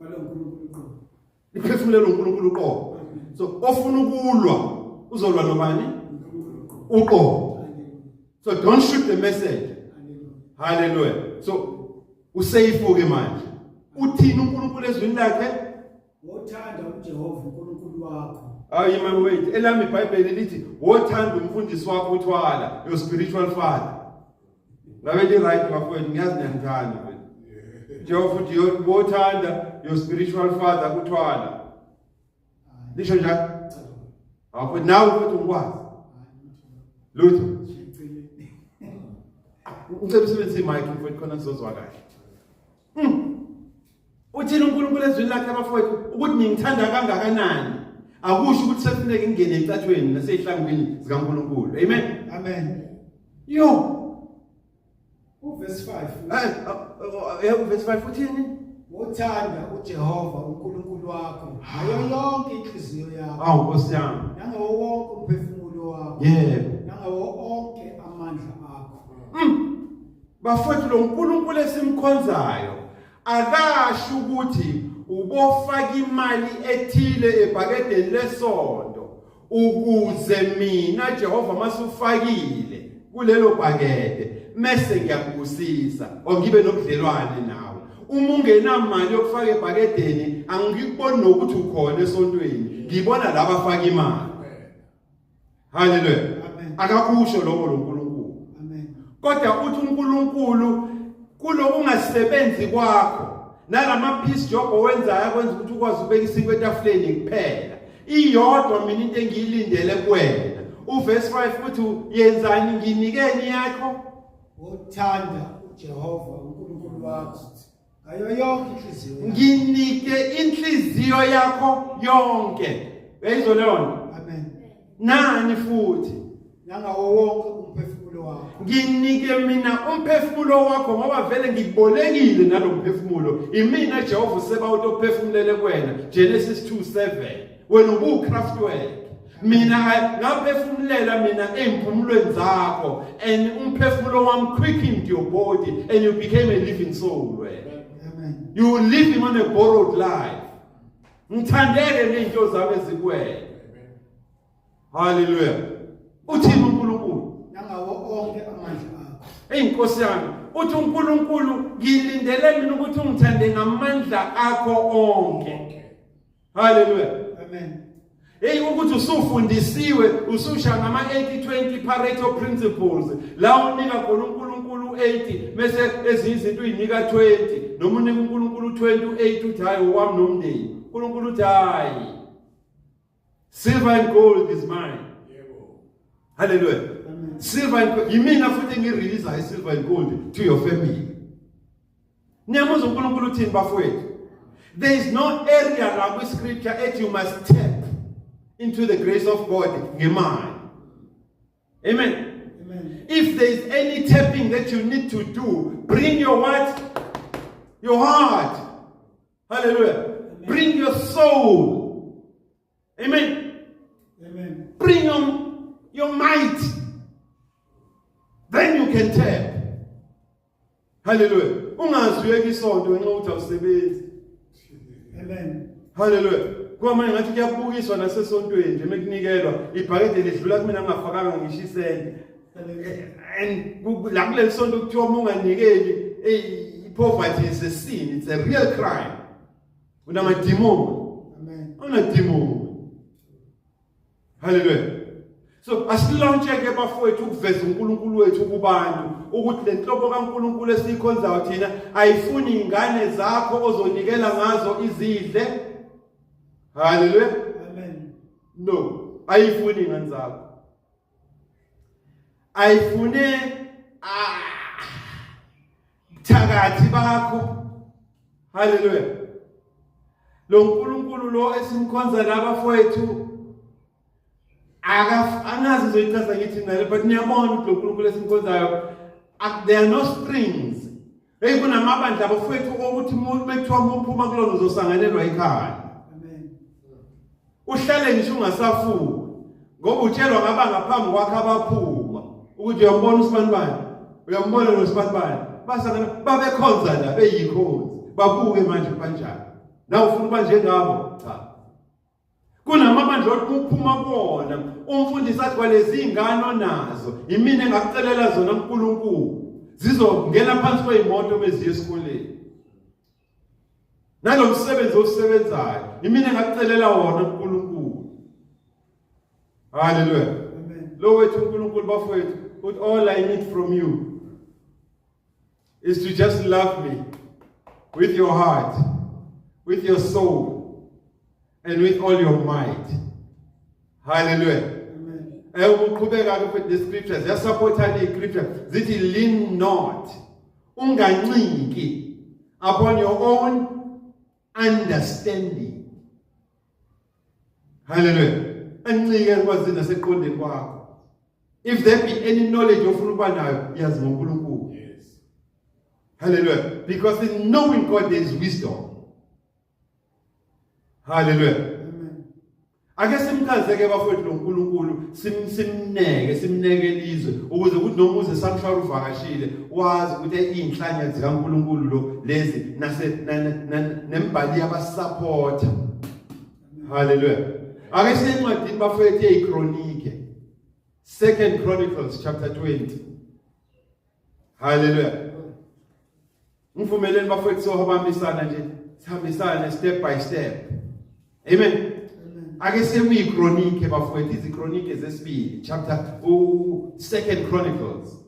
Speaker 2: Bhala uNkulunkulu uqobo.
Speaker 1: Liphefumulelo uNkulunkulu uqobo. So ofuna ukulwa uzolwa nobani? Uqobo. So don't shoot the message. Hallelujah. So usafe ke manje. Uthini uNkulunkulu ezwini lakhe?
Speaker 2: Wothanda uJehova uNkulunkulu wakho.
Speaker 1: Ayi my wait, elami iBhayibheli lithi wothanda umfundisi wakho uThwala, your spiritual father. Ngabe li right bafowethu, ngiyazi niyangithanda mfethu. Jehova uthi bothanda your spiritual father uthwala. Lisho njalo? Awukho nawe futhi ungikwazi. Lutho. Ngicela usebenzise imic mfowethu khona sizozwa kahle. Uthini uNkulunkulu ezwini lakhe abafowethu ukuthi ngingithanda kangakanani? Akusho ukuthi sekufuneka ngingene ecathweni nasezihlangwini zikaNkulunkulu. Amen.
Speaker 2: Amen.
Speaker 1: Yo.
Speaker 2: Uverse 5.
Speaker 1: Eh, uverse 5 uthini?
Speaker 2: Wothanda uJehova uNkulunkulu wakho ngayo yonke inhliziyo yakho.
Speaker 1: Awu Nkosi yami.
Speaker 2: Nangawo wonke umphefumulo wakho.
Speaker 1: Yebo.
Speaker 2: Nangawo onke amandla akho.
Speaker 1: Bafowethu lo nkulunkulu esimkhonzayo akasho ukuthi ubofaka imali ethile ebhakedeni lesonto ukuze mina Jehova masufakile kulelo bhakede mese ngiyakubusisa or ngibe nobudlelwane nawe. Uma ungenamali yokufaka ebhakedeni angikuboni nokuthi ukhona esontweni, ngibona laba afaka imali. Haleluya. Akakusho lokho lo nkulunkulu.
Speaker 2: Amen.
Speaker 1: Kodwa uthi uNkulunkulu kulokungasebenzi kwakho nalama piece job owenzayo akwenza ukuthi ukwazi ukubeka isinkwa etafuleni kuphela. Iyodwa mina into engiyilindele kuwena. Uverse 5 uthi yenzani nginikeni yakho?
Speaker 2: Uthanda uJehova uNkulunkulu wakho ngayo yonke inhliziyo yakho.
Speaker 1: Nginike inhliziyo yakho yonke. Uyayizwa leyo nto?
Speaker 2: Amen.
Speaker 1: Nani futhi?
Speaker 2: Nangawo wonke umphefumulo wakho.
Speaker 1: Nginike mina umphefumulo wakho ngoba vele ngikubolekile nalomphefumulo. Imina Jehova useba utophefumulele kuwena. Genesis 2:7. Wena ubu craft work. Mina ngaphefumulela mina ey'mpumulweni zakho and umphefumulo wami quickened your body and you became a living soul wena.
Speaker 2: Amen.
Speaker 1: You were living on a borrowed life. Ngithandeke nezinto zami ezikuwena. Hallelujah. Uthini uNkulunkulu?
Speaker 2: Nangawo onke amandla akho.
Speaker 1: Hey Nkosi yami, uthi uNkulunkulu ngilindele mina ukuthi ungithande ngamandla akho onke. Hallelujah.
Speaker 2: Amen.
Speaker 1: Hey ukuthi usufundisiwe ususha ngama 80-20 Pareto principles la unika khona uNkulunkulu 80 bese ezinye izinto uyinika 20 noma unika uNkulunkulu 20 u8 uthi hayi owami nomndeni. uNkulunkulu uthi hayi. Silver and gold is mine.
Speaker 3: Yebo.
Speaker 1: Hallelujah.
Speaker 2: Amen.
Speaker 1: Silver and gold yimina futhi engirelease i silver and gold to your family. Niyamuzwa uNkulunkulu uthini bafowethu? There is no area la kwi scripture ethi you must tap into the grace of God ngemali. Amen.
Speaker 2: Amen.
Speaker 1: If there is any tapping that you need to do, bring your what? Your heart. Hallelujah.
Speaker 2: Amen.
Speaker 1: Bring your soul. Amen.
Speaker 2: Amen.
Speaker 1: Bring your might. Then you can tap. Hallelujah. Ungazuyeka isonto ngenxa yokuthi awusebenzi.
Speaker 2: Amen.
Speaker 1: Hallelujah. Kuba manje ngathi kuyabukiswa nasesontweni nje mekunikelwa ibhakede lidlula kumina ngingafakanga ngisho isente. And la kuleli sonto kuthiwa uma unganikeli, hey, poverty is a sin, it's a real crime. Unamadimoni.
Speaker 2: Amen.
Speaker 1: Unadimoni. Hallelujah. So asilontshe ke bafowethu ukuveza uNkulunkulu wethu kubantu ukuthi le nhlobo kaNkulunkulu esiyikhonzayo thina ayifuni ingane zakho ozonikela ngazo izidle. Hallelujah.
Speaker 2: Amen.
Speaker 1: No, ayifuni ingane zakho. Ayifune thakathi bakho. Hallelujah. Lo nkulunkulu lo esimkhonza labafowethu angazi ngizoyichaza ngithi mina, but niyabona ukuthi lo nkulunkulu esimkhonzayo there are no strings. Hey, kunamabandla abafowethu okuthi umuntu bekuthiwa uma uphuma kulona uzosanganelwa ekhaya.
Speaker 2: Amen.
Speaker 1: Uhlale ngisho ungasafuni ngoba utshelwa ngaba ngaphambi kwakhe abaphuma ukuthi uyambona usibanibani, uyambona nosibanibani, basangana babekhonza la beyikhonzi, babuke manje kanjani. Nawe ufuna ukuba njengabo? Cha. Kunamabandla othi uphuma kuwona umfundisi athi kwalezi ingane onazo imina engakucelela zona uNkulunkulu, zizongena phansi kwezimoto beziye esikoleni. Nalo msebenzi osebenzayo imina engakucelela wona uNkulunkulu. Hallelujah.
Speaker 2: Amen.
Speaker 1: Lo wethu uNkulunkulu bafowethu uthi all I need from you is to just love me. With your heart, with your soul, and with all your might. Hallelujah.
Speaker 2: Amen.
Speaker 1: Ukuqhubeka ke futhi the scriptures ziyasupporta le scripture, zithi lean not, unganciki, upon your own understanding. Hallelujah. Ancike kwazini naseqondeni kwakho. If there be any knowledge ofuna ukuba nayo, yazi ngoNkulunkulu. Hallelujah. Because in knowing God there is wisdom. Hallelujah.
Speaker 2: Amen.
Speaker 1: Ake simchaze ke bafowethu lo nkulunkulu, simneke simneke ilizwe ukuze kuthi noma uze sanctuary uvakashile wazi ukuthi izinhlanya zikaNkulunkulu lo lezi nase nembali yabasupport. Hallelujah. Ake siye encwadini bafowethu eyiChronike, Second Chronicles chapter 20. Hallelujah. Ngivumeleni bafowethu sohambisana nje, sihambisane step by step. Amen.
Speaker 2: Amen.
Speaker 1: Ake siye kuyiChronike bafowethu, iziChronike zesibili chapter u Second Chronicles.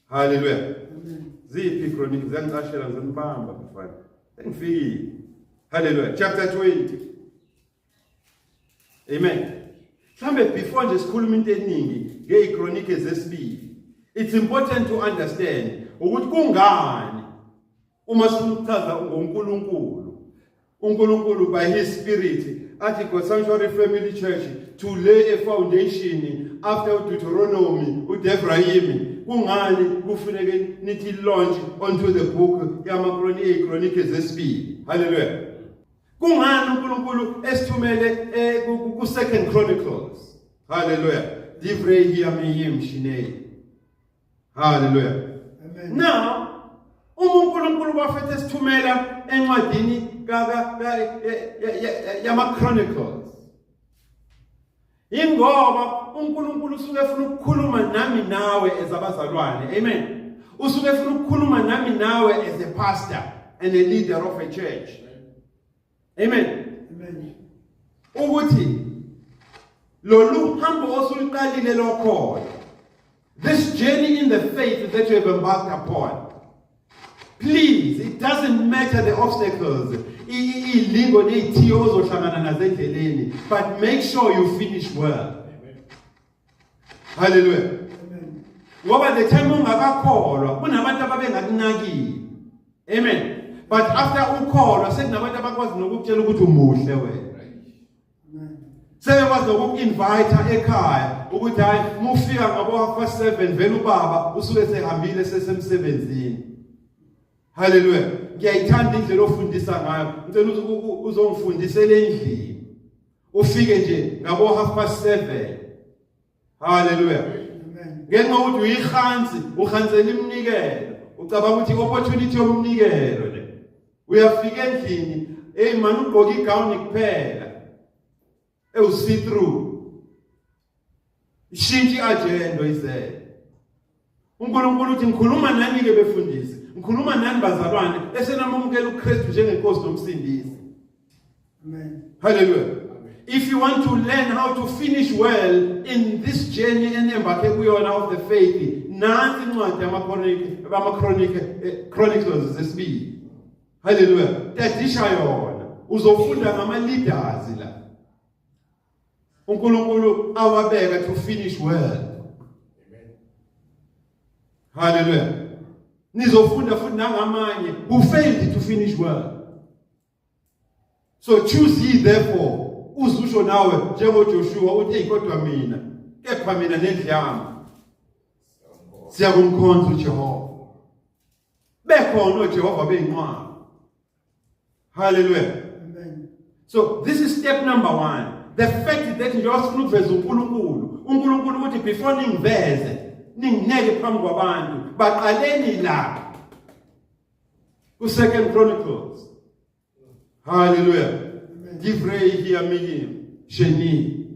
Speaker 1: Hallelujah.
Speaker 2: Amen.
Speaker 1: Ziphi iChronike? Ziyangicashela, ngizonibamba bafana. Sengifikile. Hallelujah. Chapter 20. Amen. Mhlambe before nje sikhuluma into eningi ngeziChronike zesibili, it's important to understand ukuthi kungani uma sifuna ukuchaza ngoNkulunkulu, uNkulunkulu by his spirit athi God Sanctuary Family Church to lay a foundation after uDeuteronomy, uDevrayim, kungani kufuneke nithi launch onto the book yamaChronike zesibili. Hallelujah. Kungani uNkulunkulu esithumele ku Second Chronicles? Hallelujah. Divrei yamiyim shinei. Hallelujah.
Speaker 2: Amen.
Speaker 1: Now uma uNkulunkulu bafethe esithumela encwadini ka yama Chronicles, ingoba uNkulunkulu usuke efuna ukukhuluma nami nawe as abazalwane. Amen. Usuke efuna ukukhuluma nami nawe as a pastor and a leader of a church. Amen.
Speaker 2: Amen.
Speaker 1: Ukuthi lolu hambo osuliqalile lokholo, this journey in the faith that you have embarked upon, please, it doesn't matter the obstacles, ilingo nezithiyo ozohlangana nazo endleleni, but make sure you finish well. Hallelujah.
Speaker 2: Amen.
Speaker 1: Ngoba the time ungakakholwa kunabantu ababengakunakile. Amen. But after ukholwa sekunabantu abakwazi nokukutshela ukuthi umuhle wena.
Speaker 2: Amen.
Speaker 1: Sebekwazi nokuku-invite ekhaya ukuthi hayi, mufika ngabo 7:30 vele ubaba usuke sehambile sesemsebenzini. Haleluya. Ngiyayithanda indlela ofundisa ngayo, ngicela uzongifundisela endlini. Ufike nje ngabo 7:30. Haleluya.
Speaker 2: Amen.
Speaker 1: Ngenxa yokuthi uyihansi, uhansela iminikelo, ucabanga ukuthi i-opportunity yomnikelo le. Uyafika endlini, hey man, ugqoka igawuni kuphela ewu see through. Ishintshe i-agenda oyizele. uNkulunkulu uthi ngikhuluma nani ke befundisi, ngikhuluma nani bazalwane esenamukela uKristu njengenkosi nomsindisi.
Speaker 2: Amen.
Speaker 1: Hallelujah. If you want to learn how to finish well in this journey enembarke kuyona of the faith, nansi incwadi yama Chronicles zesibili. Hallelujah. Tadisha yona. Uzofunda ngama leaders la uNkulunkulu awabeka to finish well. Hallelujah. Nizofunda futhi nangamanye who failed to finish well. So choose ye therefore, uzusho nawe njengoJoshua uthi hey, kodwa mina, kepha mina nendlu yami siyakumkhonza uJehova. Bekhona uJehova beyinqwaba. Hallelujah.
Speaker 2: Amen.
Speaker 1: So this is step number 1. The fact that njengoba sifuna ukuveza uNkulunkulu, uNkulunkulu uthi before ningiveze, ningineke phambi kwabantu, baqaleni la ku Second Chronicles. Hallelujah. Divrei hiyamiyim sheni.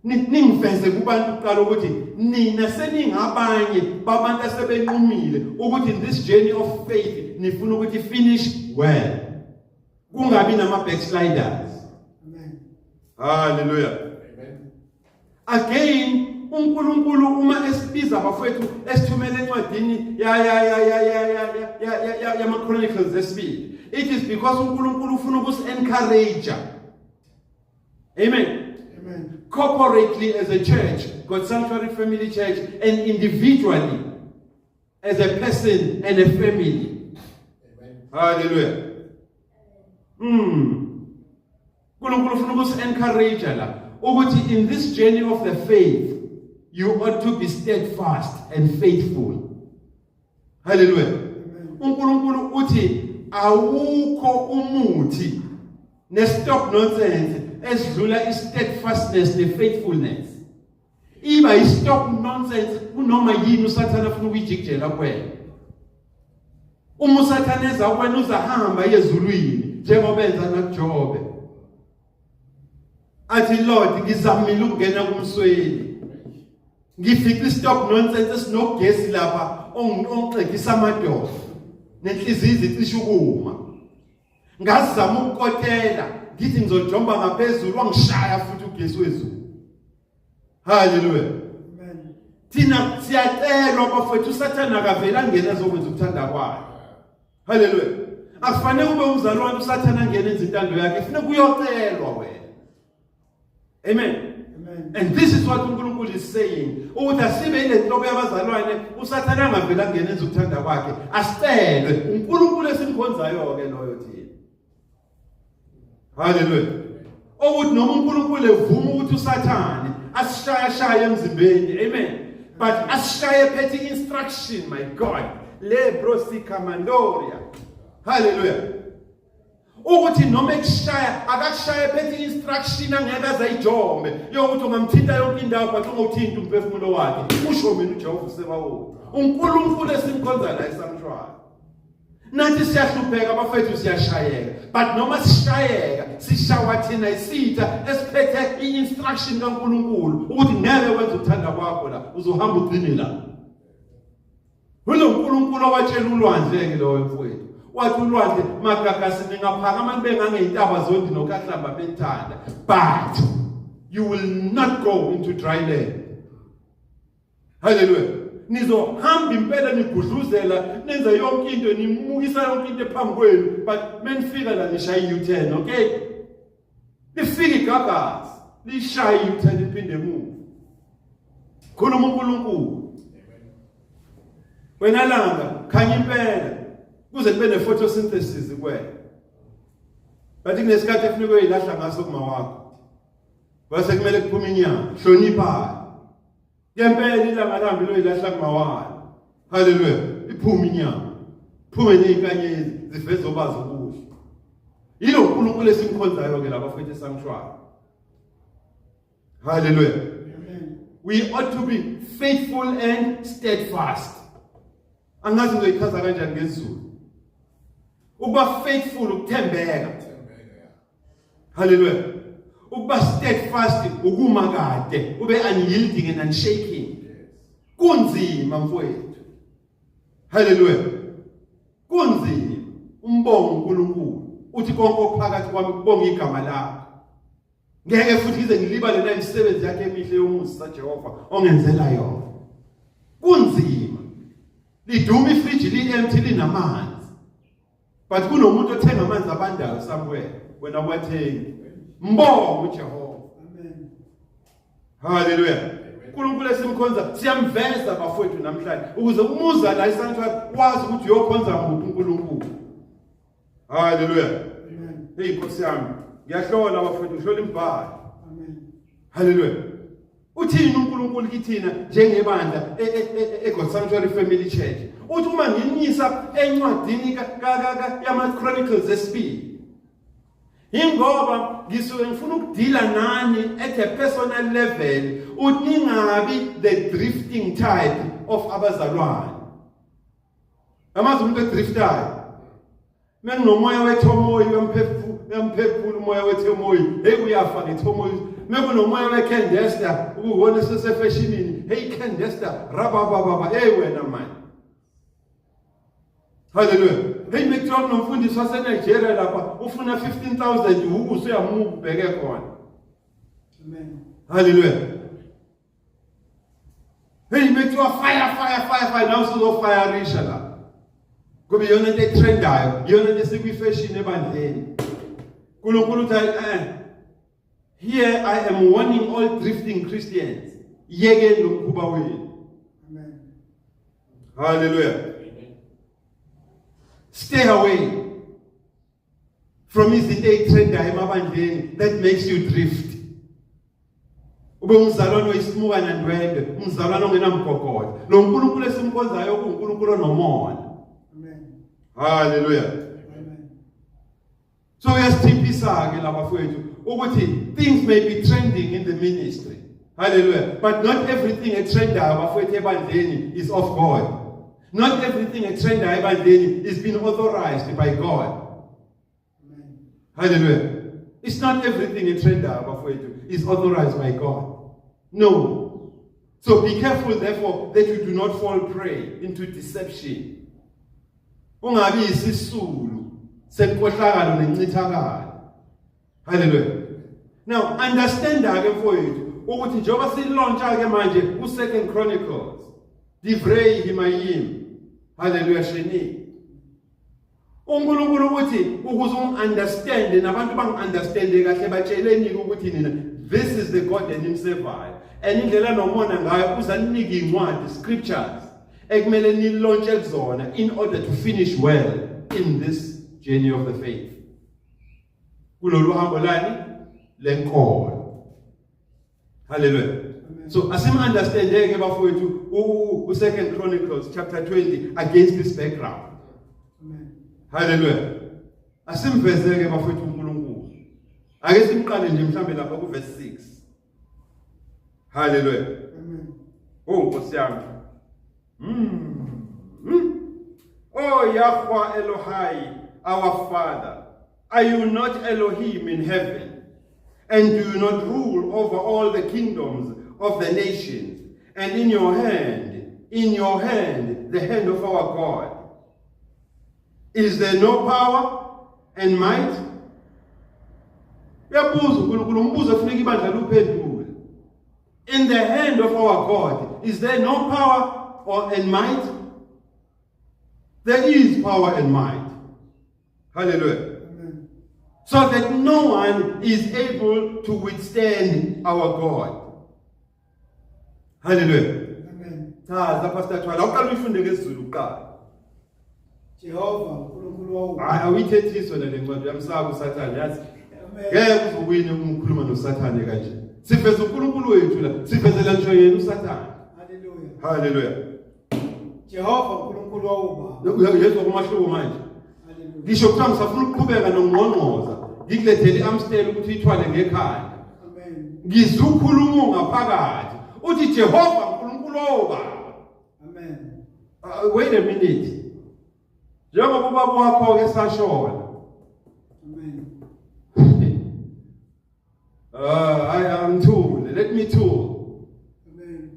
Speaker 1: Ningiveze kubantu kuqala ukuthi nina seningabanye babantu asebenqumile ukuthi in this journey of faith nifuna ukuthi finish well. Kungabi nama backsliders.
Speaker 2: Amen.
Speaker 1: Hallelujah.
Speaker 3: Amen.
Speaker 1: Again, uNkulunkulu uma esibiza bafowethu esithumele encwadini ya ya ya ya ya ya ya ya yama Chronicles esibili, it is because uNkulunkulu ufuna ukusi encourage. Amen.
Speaker 2: Amen.
Speaker 1: Corporately as a church, God Sanctuary Family Church, and individually as a person and a family.
Speaker 3: Amen.
Speaker 1: Hallelujah. uNkulunkulu ufuna ukusi encourage la ukuthi in this journey of the faith you ought to be steadfast and faithful. Hallelujah. uNkulunkulu uthi awukho umuthi ne-stop nonsense esidlula i-steadfastness ne-faithfulness. Iba i-stop nonsense kunoma yini uSathane afuna ukuyijikijela kuwena. Uma uSathane eza kuwena uzahamba ezulwini njengoba enza nakuJobe. Athi Lord, ngizamile ukungena kumsweli. Ngifica i-stop nonsense esinogesi lapha ongixegisa amadolo. Nenhliziyo icishe ukuma. Ngazama ukukotela ngithi ngizojomba ngaphezulu, wangishaya futhi ugesi wezulu. Hallelujah.
Speaker 2: Amen.
Speaker 1: Thina siyacelwa bafowethu, uSathane akavela angena azokwenza ukuthanda kwayo. Hallelujah. Akufanele ube umzalwane uSathane angene enze intando yakhe, kufanele kuyocelwa wena. Amen.
Speaker 2: Amen.
Speaker 1: And this is what uNkulunkulu is saying, ukuthi asibe ile nhlobo yabazalwane uSathane angavela angene enze ukuthanda kwakhe, asicelwe uNkulunkulu esimkhonzayo ke loyo thina. Hallelujah. Ukuthi noma uNkulunkulu evuma ukuthi uSathane asishaya shaya emzimbeni, amen, but asishaye phethe instruction, my God, le brosikamandoria. Hallelujah. Ukuthi noma ekushaya akakushaye phethe instruction angeke aze ayijombe yokuthi ungamthinta yonke indawo but ungawuthinta umphefumulo wakhe. Usho mina uJehova uSebawoti, uNkulunkulu esimkhonza la esamshwayo. Nathi siyahlupheka bafethu, siyashayeka, but noma sishayeka sishawa thina isitha esiphethe i-instruction kaNkulunkulu ukuthi ngeke wenze ukuthanda kwakho la, uzohamba ugcine la. UnoNkulunkulu owatshela ulwandle ke lowo mfowethu, wathi ulwandle magagasi ningaphakama nibe ngangey'ntaba zondi nokahlamba benithanda, but you will not go into dry land. Hallelujah. Nizohamba impela nigudluzela nenza yonke into, nimukisa yonke into ephambi kwenu, but menifika la nishaya i-U-turn, okay? Lifika igagasi lishaya i-U-turn iphinde emuva. Khuluma uNkulunkulu. Wena langa khanya impela kuze kube ne-photosynthesis kuwena, but kunesikhathi efuneka uyilahla ngaso kuma wakho, bese kumele kuphume inyama. Hlonipha ngempela ilanga lambi loyilahla kumawalo. Haleluya. Iphume inyama, phume nezinkanyezi ziveze obazi ubuhle. Yilo uNkulunkulu esimkhonzayo ke laba futhi esamshwayo. Haleluya.
Speaker 2: Amen.
Speaker 1: We ought to be faithful and steadfast. Angazi ngizoyichaza kanjani ngesiZulu. Ukuba faithful ukuthembeka. Haleluya. Ukuba steadfast ukuma kade, ube unyielding and unshaking. Kunzima mfowethu. Haleluya. Kunzima. Umbongo uNkulunkulu. Uthi konke okuphakathi kwami kubonga igama lakho. Ngeke futhi ngize ngilibale na imisebenzi yakhe emihle yomusa Jehova ongenzela yona. Kunzima. Liduma ifriji li-empty linamanzi. But kunomuntu othenga amanzi abandayo somewhere, wena wathengi. Mbonge uJehova.
Speaker 2: Amen.
Speaker 1: Hallelujah. uNkulunkulu esimkhonza siyamveza bafowethu namhlanje ukuze umuza la esanctuary wazi ukuthi uyokhonza muphi uNkulunkulu. Hallelujah.
Speaker 2: Amen.
Speaker 1: Hey Nkosi yami, ngiyahlola bafowethu, ngihlola imibhalo.
Speaker 2: Amen.
Speaker 1: Hallelujah. Uthini uNkulunkulu kithina njengebandla eGod Sanctuary Family Church? Uthi uma nginisa encwadini yama Chronicles esibili, ingoba ngisuke ngifuna ukudila nani at a personal level, uthi ningabi the drifting type of abazalwane. Amazi umuntu edriftayo mekunomoya wethomoyi uyamphefula umoya wethomoyi, hey uyafa ngethomoyi. Mekunomoya wekendesta ukuwona sesefashionini, hey kendesta rabababa, hey wena man. Hallelujah. Hey mekuthiwa kunomfundisi waseNigeria lapha ufuna 15,000 ukuze uyamuka ubheke khona.
Speaker 2: Amen.
Speaker 1: Hallelujah. Sekuthiwa fire fire fire fire, nawe usuzofireisha la. Kube iyona into etrendayo, iyona into esikwi-fashion ebandleni. uNkulunkulu uthi here I am warning all drifting Christians. Yekeni lo mkhuba wenu.
Speaker 2: Amen.
Speaker 1: Hallelujah. Stay away from izinto ey'trendayo emabandleni that makes you drift. Ube umzalwane oyisimuka nandwendwe, umzalwane ongenamgogodla. Lo nkulunkulu esimkhonzayo kuwunkulunkulu onomona.
Speaker 2: Amen.
Speaker 1: Hallelujah.
Speaker 2: Amen.
Speaker 1: So uyasithiphisa ke labafowethu ukuthi things may be trending in the ministry. Hallelujah. But not everything etrendayo bafowethu ebandleni is of God. Not everything etrendayo ebandleni is being authorized by God.
Speaker 2: Amen.
Speaker 1: Hallelujah. It's not everything etrendayo bafowethu is authorized by God. No. So be careful therefore that you do not fall prey into deception. Ungabi isisulu senkohlakalo nencithakalo. Hallelujah. Now understand ke mfowethu ukuthi njengoba silauncha ke manje ku Second Chronicles, Divrei Himayim. Hallelujah Sheni. uNkulunkulu ukuthi ukuze ungiunderstand nabantu bangiunderstande kahle, batsheleni ukuthi nina, this is the God enimsevayo, and indlela nomona ngayo uzanika incwadi, scriptures, ekumele nilaunche kuzona in order to finish well in this journey of the faith, kulolu hambo lani lenkolo. Hallelujah. So asim understand ke bafowethu u Second Chronicles chapter 20 against this background.
Speaker 2: Amen.
Speaker 1: Hallelujah. Asimvezeke bafowethu uNkulunkulu. Ake simqale nje mhlambe lapha ku verse 6. Hallelujah.
Speaker 2: Amen.
Speaker 1: Oh Nkosi yami. Oh Yahweh Elohai, our Father, are you not Elohim in heaven? And do you not rule over all the kingdoms of the nations? And in your hand, the hand of our God, is there no power and might? Uyabuza uNkulunkulu umbuzo ofuneka ibandla luphendule. In the hand of our God, is there no power or and might? There is power and might. Hallelujah.
Speaker 2: Amen.
Speaker 1: So that no one is able to withstand our God. Hallelujah.
Speaker 2: Amen.
Speaker 1: Chaza, Pastor Thwala, awuqala uyifunde ngesiZulu kuqala.
Speaker 2: Jehova uNkulunkulu wawo.
Speaker 1: Hayi, awuyithethiso le ncwadi, uyamsaba uSathane, yazi.
Speaker 2: Amen.
Speaker 1: Ngeke uzuwine uma ukhuluma noSathane kanje. Siveza uNkulunkulu wethu la, sivezela ngisho yena uSathane.
Speaker 2: Hallelujah.
Speaker 1: Hallelujah.
Speaker 2: Jehova uNkulunkulu wawo baba.
Speaker 1: Uyezwa kumahluko manje.
Speaker 2: Hallelujah.
Speaker 1: Ngisho kuthiwa ngisafuna ukuqhubeka nokungqongqoza, ngikulethele i-Amstel ukuthi uyithwale ngekhanda.
Speaker 2: Amen.
Speaker 1: Ngizukhuluma ngaphakathi. Uthi Jehova uNkulunkulu obaba.
Speaker 2: Amen.
Speaker 1: Wait a minute. Njengoba ubaba wakho ke sashona.
Speaker 2: Amen.
Speaker 1: I am told. Let me too.
Speaker 2: Amen.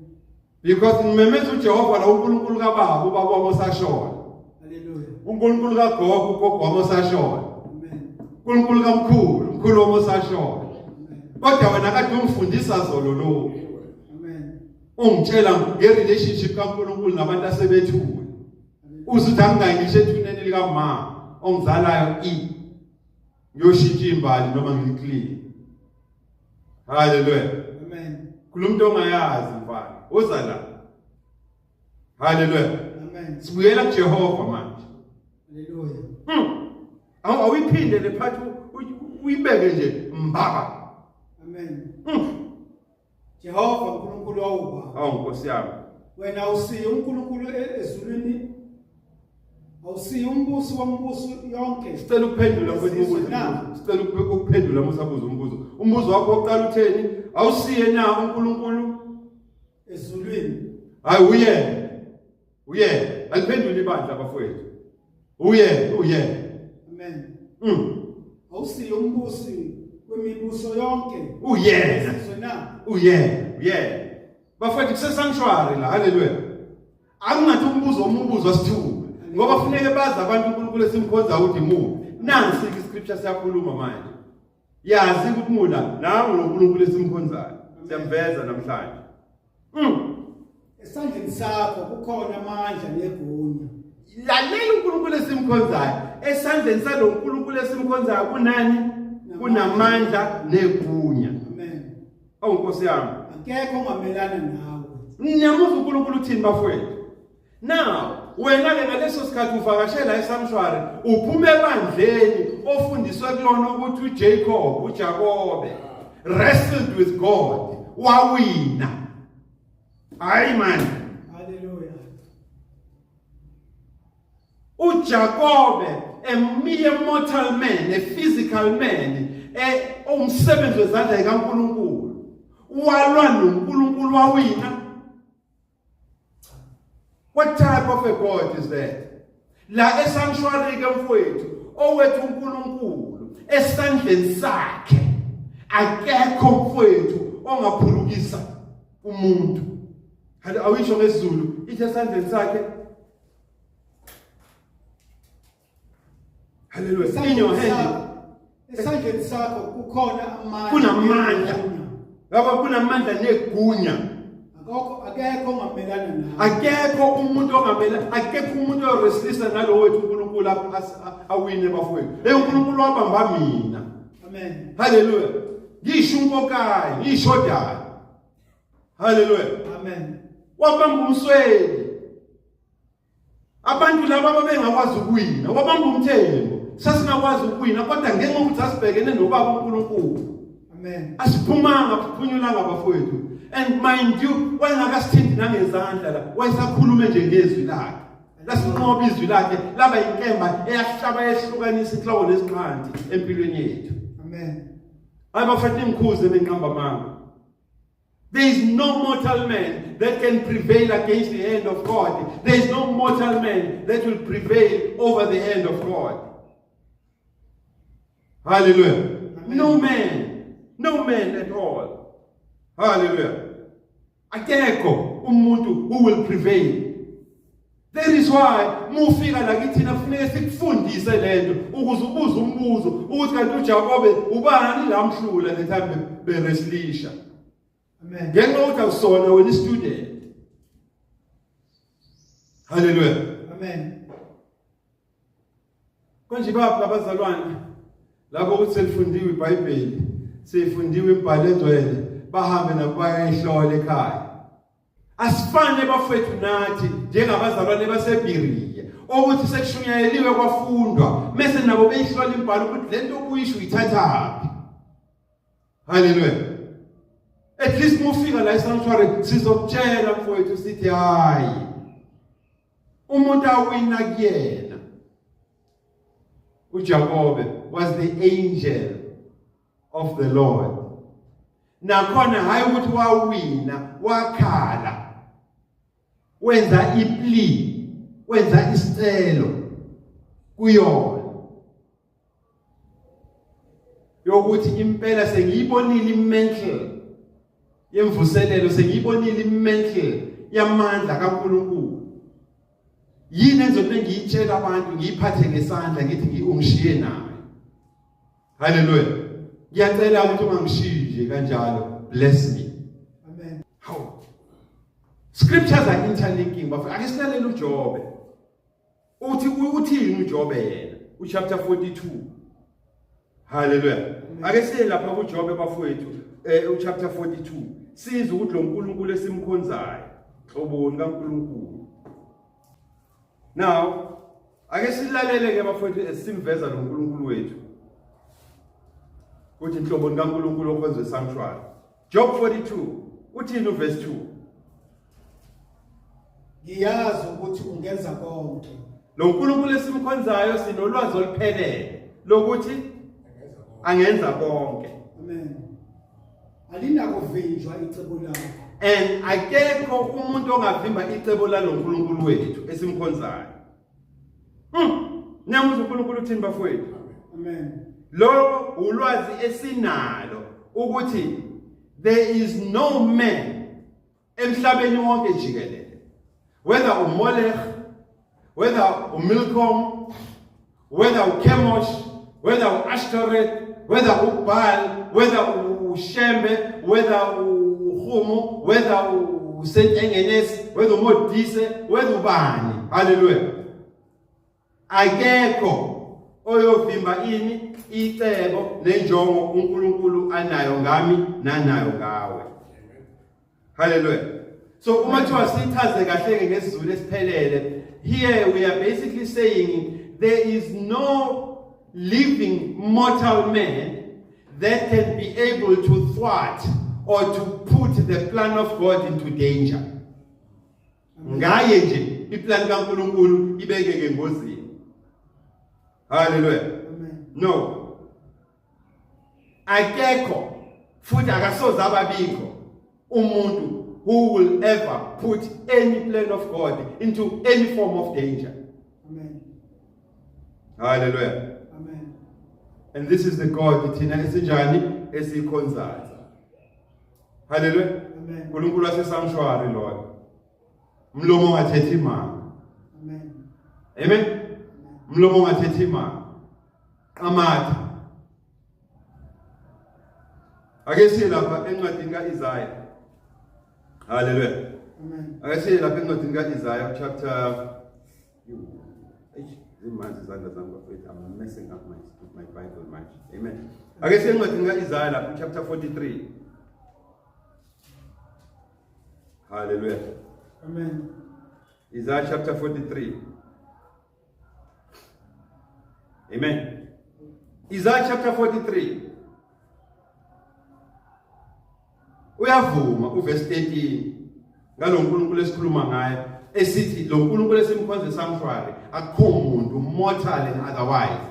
Speaker 1: Because ngimemeza uJehova la, uNkulunkulu kababa, ubaba wami osashona.
Speaker 2: Hallelujah.
Speaker 1: uNkulunkulu kagogo, ugogo wami osashona.
Speaker 2: Amen.
Speaker 1: uNkulunkulu kamkhulu, umkhulu wami osashona.
Speaker 2: Amen.
Speaker 1: Kodwa wena kade ungifundisa zolo lo.
Speaker 2: Amen.
Speaker 1: Ungitshela ngerelationship kaNkulunkulu nabantu asebethule. Uzuthi angingangisho ethuneni likama ongizalayo i ngiyoshintsha imbali noma ngiclean. Hallelujah.
Speaker 2: Amen.
Speaker 1: Kulomuntu ongayazi mfana, uza la. Hallelujah.
Speaker 2: Amen.
Speaker 1: Sibuyela kuJehova manje.
Speaker 2: Hallelujah.
Speaker 1: Awuyiphinde le part, uyibeke nje mbaba.
Speaker 2: Amen. Jehova uNkulunkulu wawo baba.
Speaker 1: Awu Nkosi yami.
Speaker 2: Wena awusiye uNkulunkulu ezulwini. Awusiye umbusi wombuso yonke.
Speaker 1: Sicela ukuphendula mfowethu
Speaker 2: Ezizwe
Speaker 1: umbuzo.
Speaker 2: na?
Speaker 1: Sicela ukuphendula musabuza umbuzo. Umbuzo wakho oqala utheni? Awusiye na uNkulunkulu?
Speaker 2: Ezulwini.
Speaker 1: Hayi, uye. Uye. Aliphendule ibandla bafowethu. Uye, uye.
Speaker 2: Amen. Awusiye umbusi wemibuso yonke.
Speaker 1: Uyena.
Speaker 2: Ezizwe na?
Speaker 1: Uye, uye. Bafowethu, kuse sanctuary la. Hallelujah. Akungathi umbuzo umbuzo wasithuba. Ngoba funeke bazi abantu uNkulunkulu esimkhonza ukuthi imuphi. Nansi ke iscripture siyakhuluma manje. Yazi ukuthi mula nangu lo uNkulunkulu esimkhonzayo. Siyamveza namhlanje.
Speaker 2: Esandleni sakho kukhona amandla negunya.
Speaker 1: Lalela uNkulunkulu esimkhonzayo. Esandleni salo uNkulunkulu esimkhonzayo kunani? Kunamandla negunya.
Speaker 2: Amen.
Speaker 1: Awu Nkosi yami.
Speaker 2: Akekho ongamelana nawe.
Speaker 1: Niyamuzwa uNkulunkulu uthini bafowethu? Now, wena ke ngaleso sikhathi uvakashela esanctuary, uphuma ebandleni ofundiswe kulona ukuthi uJacob, uJakobe wrestled with God, wawina. Hayi man.
Speaker 2: Hallelujah.
Speaker 1: uJakobe, a mere mortal man, a physical man, umsebenzi wezandla zikaNkulunkulu, walwa noNkulunkulu wawina. What type of a God is that? La esanctuary ke mfowethu, owethu uNkulunkulu esandleni sakhe akekho mfowethu ongaphulukisa umuntu. Hadi awisho ngesiZulu, ithi esandleni sakhe. Hallelujah. In your hand.
Speaker 2: Esandleni sakho kukhona amandla.
Speaker 1: Kunamandla. Yabo kunamandla negunya.
Speaker 2: Akekho ongamelana nawe.
Speaker 1: Akekho umuntu ongamela, akekho umuntu oyoresilisa nalowo wethu uNkulunkulu awine bafowethu. Hey uNkulunkulu wabamba mina.
Speaker 2: Amen.
Speaker 1: Hallelujah. Ngisho unkokayi, ngishodayo. Hallelujah.
Speaker 2: Amen.
Speaker 1: Wabamba umsweli. Abantu laba babengakwazi ukuwina, wabamba umthembo. Sasingakwazi ukuwina kodwa ngenxa yokuthi sasibhekene nobaba uNkulunkulu.
Speaker 2: Amen.
Speaker 1: Asiphumanga, siphunyulanga bafowethu. And mind you, wayengakasithinti nangezandla la, wayesakhulume nje ngezwi lakhe. Lasinqoba izwi lakhe, laba inkemba eyahlaba yehlukanisa inhloko nesinqanti empilweni yethu.
Speaker 2: Amen.
Speaker 1: Hayi bafethu ingikhuze benqamba amanga. There is no mortal man that can prevail against the hand of God. There is no mortal man that will prevail over the hand of God. Hallelujah.
Speaker 2: Amen.
Speaker 1: No man. No man at all. Hallelujah. Akekho umuntu who will prevail. That is why mufika la kithina kufuneka sikufundise lento ukuze ubuze umbuzo ukuthi kanti uJakobe ubani lamhlula the time bereslisha.
Speaker 2: Amen.
Speaker 1: Ngenxa yokuthi awusona wena student. Hallelujah.
Speaker 2: Amen.
Speaker 1: Konje baphi labazalwane lapho ukuthi selifundiwe iBhayibheli, seyifundiwe imibhalo engcwele, bahambe nabo bayayihlola ekhaya. Asifane bafethu nathi njengabazalwane baseBiriya ukuthi sekushunyayeliwe kwafundwa mese nabo beyihlola imibhalo ukuthi lento okuyisho uyithathaphi. Hallelujah. At least mufika la esanctuary sizokutshela mfowethu sithi hayi. Umuntu awina kuyena. uJakobe was the angel of the Lord. Nakhona hayi ukuthi wawina, wakhala. Wenza iplea, wenza isicelo kuyona. Yokuthi impela sengiyibonile imantle yemvuselelo, sengiyibonile imantle yamandla kaNkulunkulu. Yini enzobe ngiyitshela abantu ngiyiphathe ngesandla ngithi ungishiye naye. Hallelujah. Ngiyacela ukuthi ungangishiyi nje kanjalo. Bless me.
Speaker 2: Amen.
Speaker 1: How? Scriptures are interlinking. Bafo ake silalele uJobe. Uthi uthini uJobe yena? Uchapter 42. Hallelujah. Ake siye lapha kuJobe bafowethu uchapter 42. Sizwe ukuthi lo nkulunkulu esimkhonzayo, hloboni kaNkulunkulu. Now, ake silalele ke bafowethu esimveza lo nkulunkulu wethu. Kuthi inhloboni kaNkulunkulu okhonzwe sanctuary. Job 42 uthini uverse 2?
Speaker 2: Ngiyazi ukuthi ungenza konke.
Speaker 1: Lo nkulunkulu esimkhonzayo sinolwazi oluphelele lokuthi angenza konke.
Speaker 2: Amen. Alinakuvinjwa icebo lakho.
Speaker 1: And akekho umuntu ongavimba icebo lalo nkulunkulu wethu esimkhonzayo. Niyamuzwa uNkulunkulu uthini bafowethu?
Speaker 2: Amen.
Speaker 1: Lo ulwazi esinalo ukuthi there is no man emhlabeni wonke jikelele, whether uMolech, whether uMilcom, whether uKemosh, whether uAshtoreth, whether uBaal, whether uShembe, whether uHumu, whether uSaint Engenes, whether uModise, whether ubani. Hallelujah. Akekho oyovimba ini icebo nenjongo uNkulunkulu anayo ngami nanayo ngawe. Hallelujah. So uma kuthiwa sichaze kahle ke ngesiZulu esiphelele, here we are basically saying there is no living mortal man that can be able to thwart or to put the plan of God into danger. Ngaye nje iplan kaNkulunkulu ibekeke engozini. Hallelujah.
Speaker 2: Amen.
Speaker 1: No. Akekho futhi akasoze ababikho umuntu who will ever put any plan of God into any form of danger.
Speaker 2: Amen.
Speaker 1: Hallelujah.
Speaker 2: Amen.
Speaker 1: And this is the God thina esinjani esikhonzayo. Hallelujah.
Speaker 2: Amen.
Speaker 1: uNkulunkulu wasesanctuary loyo. Umlomo ongathethi imali.
Speaker 2: Amen.
Speaker 1: Amen. Umlomo ongathethi imali. Qamatha. Ake siye lapha encwadini kaIsaiah. Hallelujah.
Speaker 2: Amen.
Speaker 1: Ake siye lapha encwadini kaIsaiah chapter. Eish, zimanzi izandla zami bafowethu. I'm messing up my Bible much. Amen. Ake siye encwadini kaIsaiah lapha chapter 43. Hallelujah.
Speaker 2: Amen.
Speaker 1: Isaiah chapter 43. Amen. Isaiah chapter 43. Uyavuma uverse 13 ngalo nkulunkulu esikhuluma ngaye esithi lo nkulunkulu esimkhonze sanctuary akukho muntu mortal and otherwise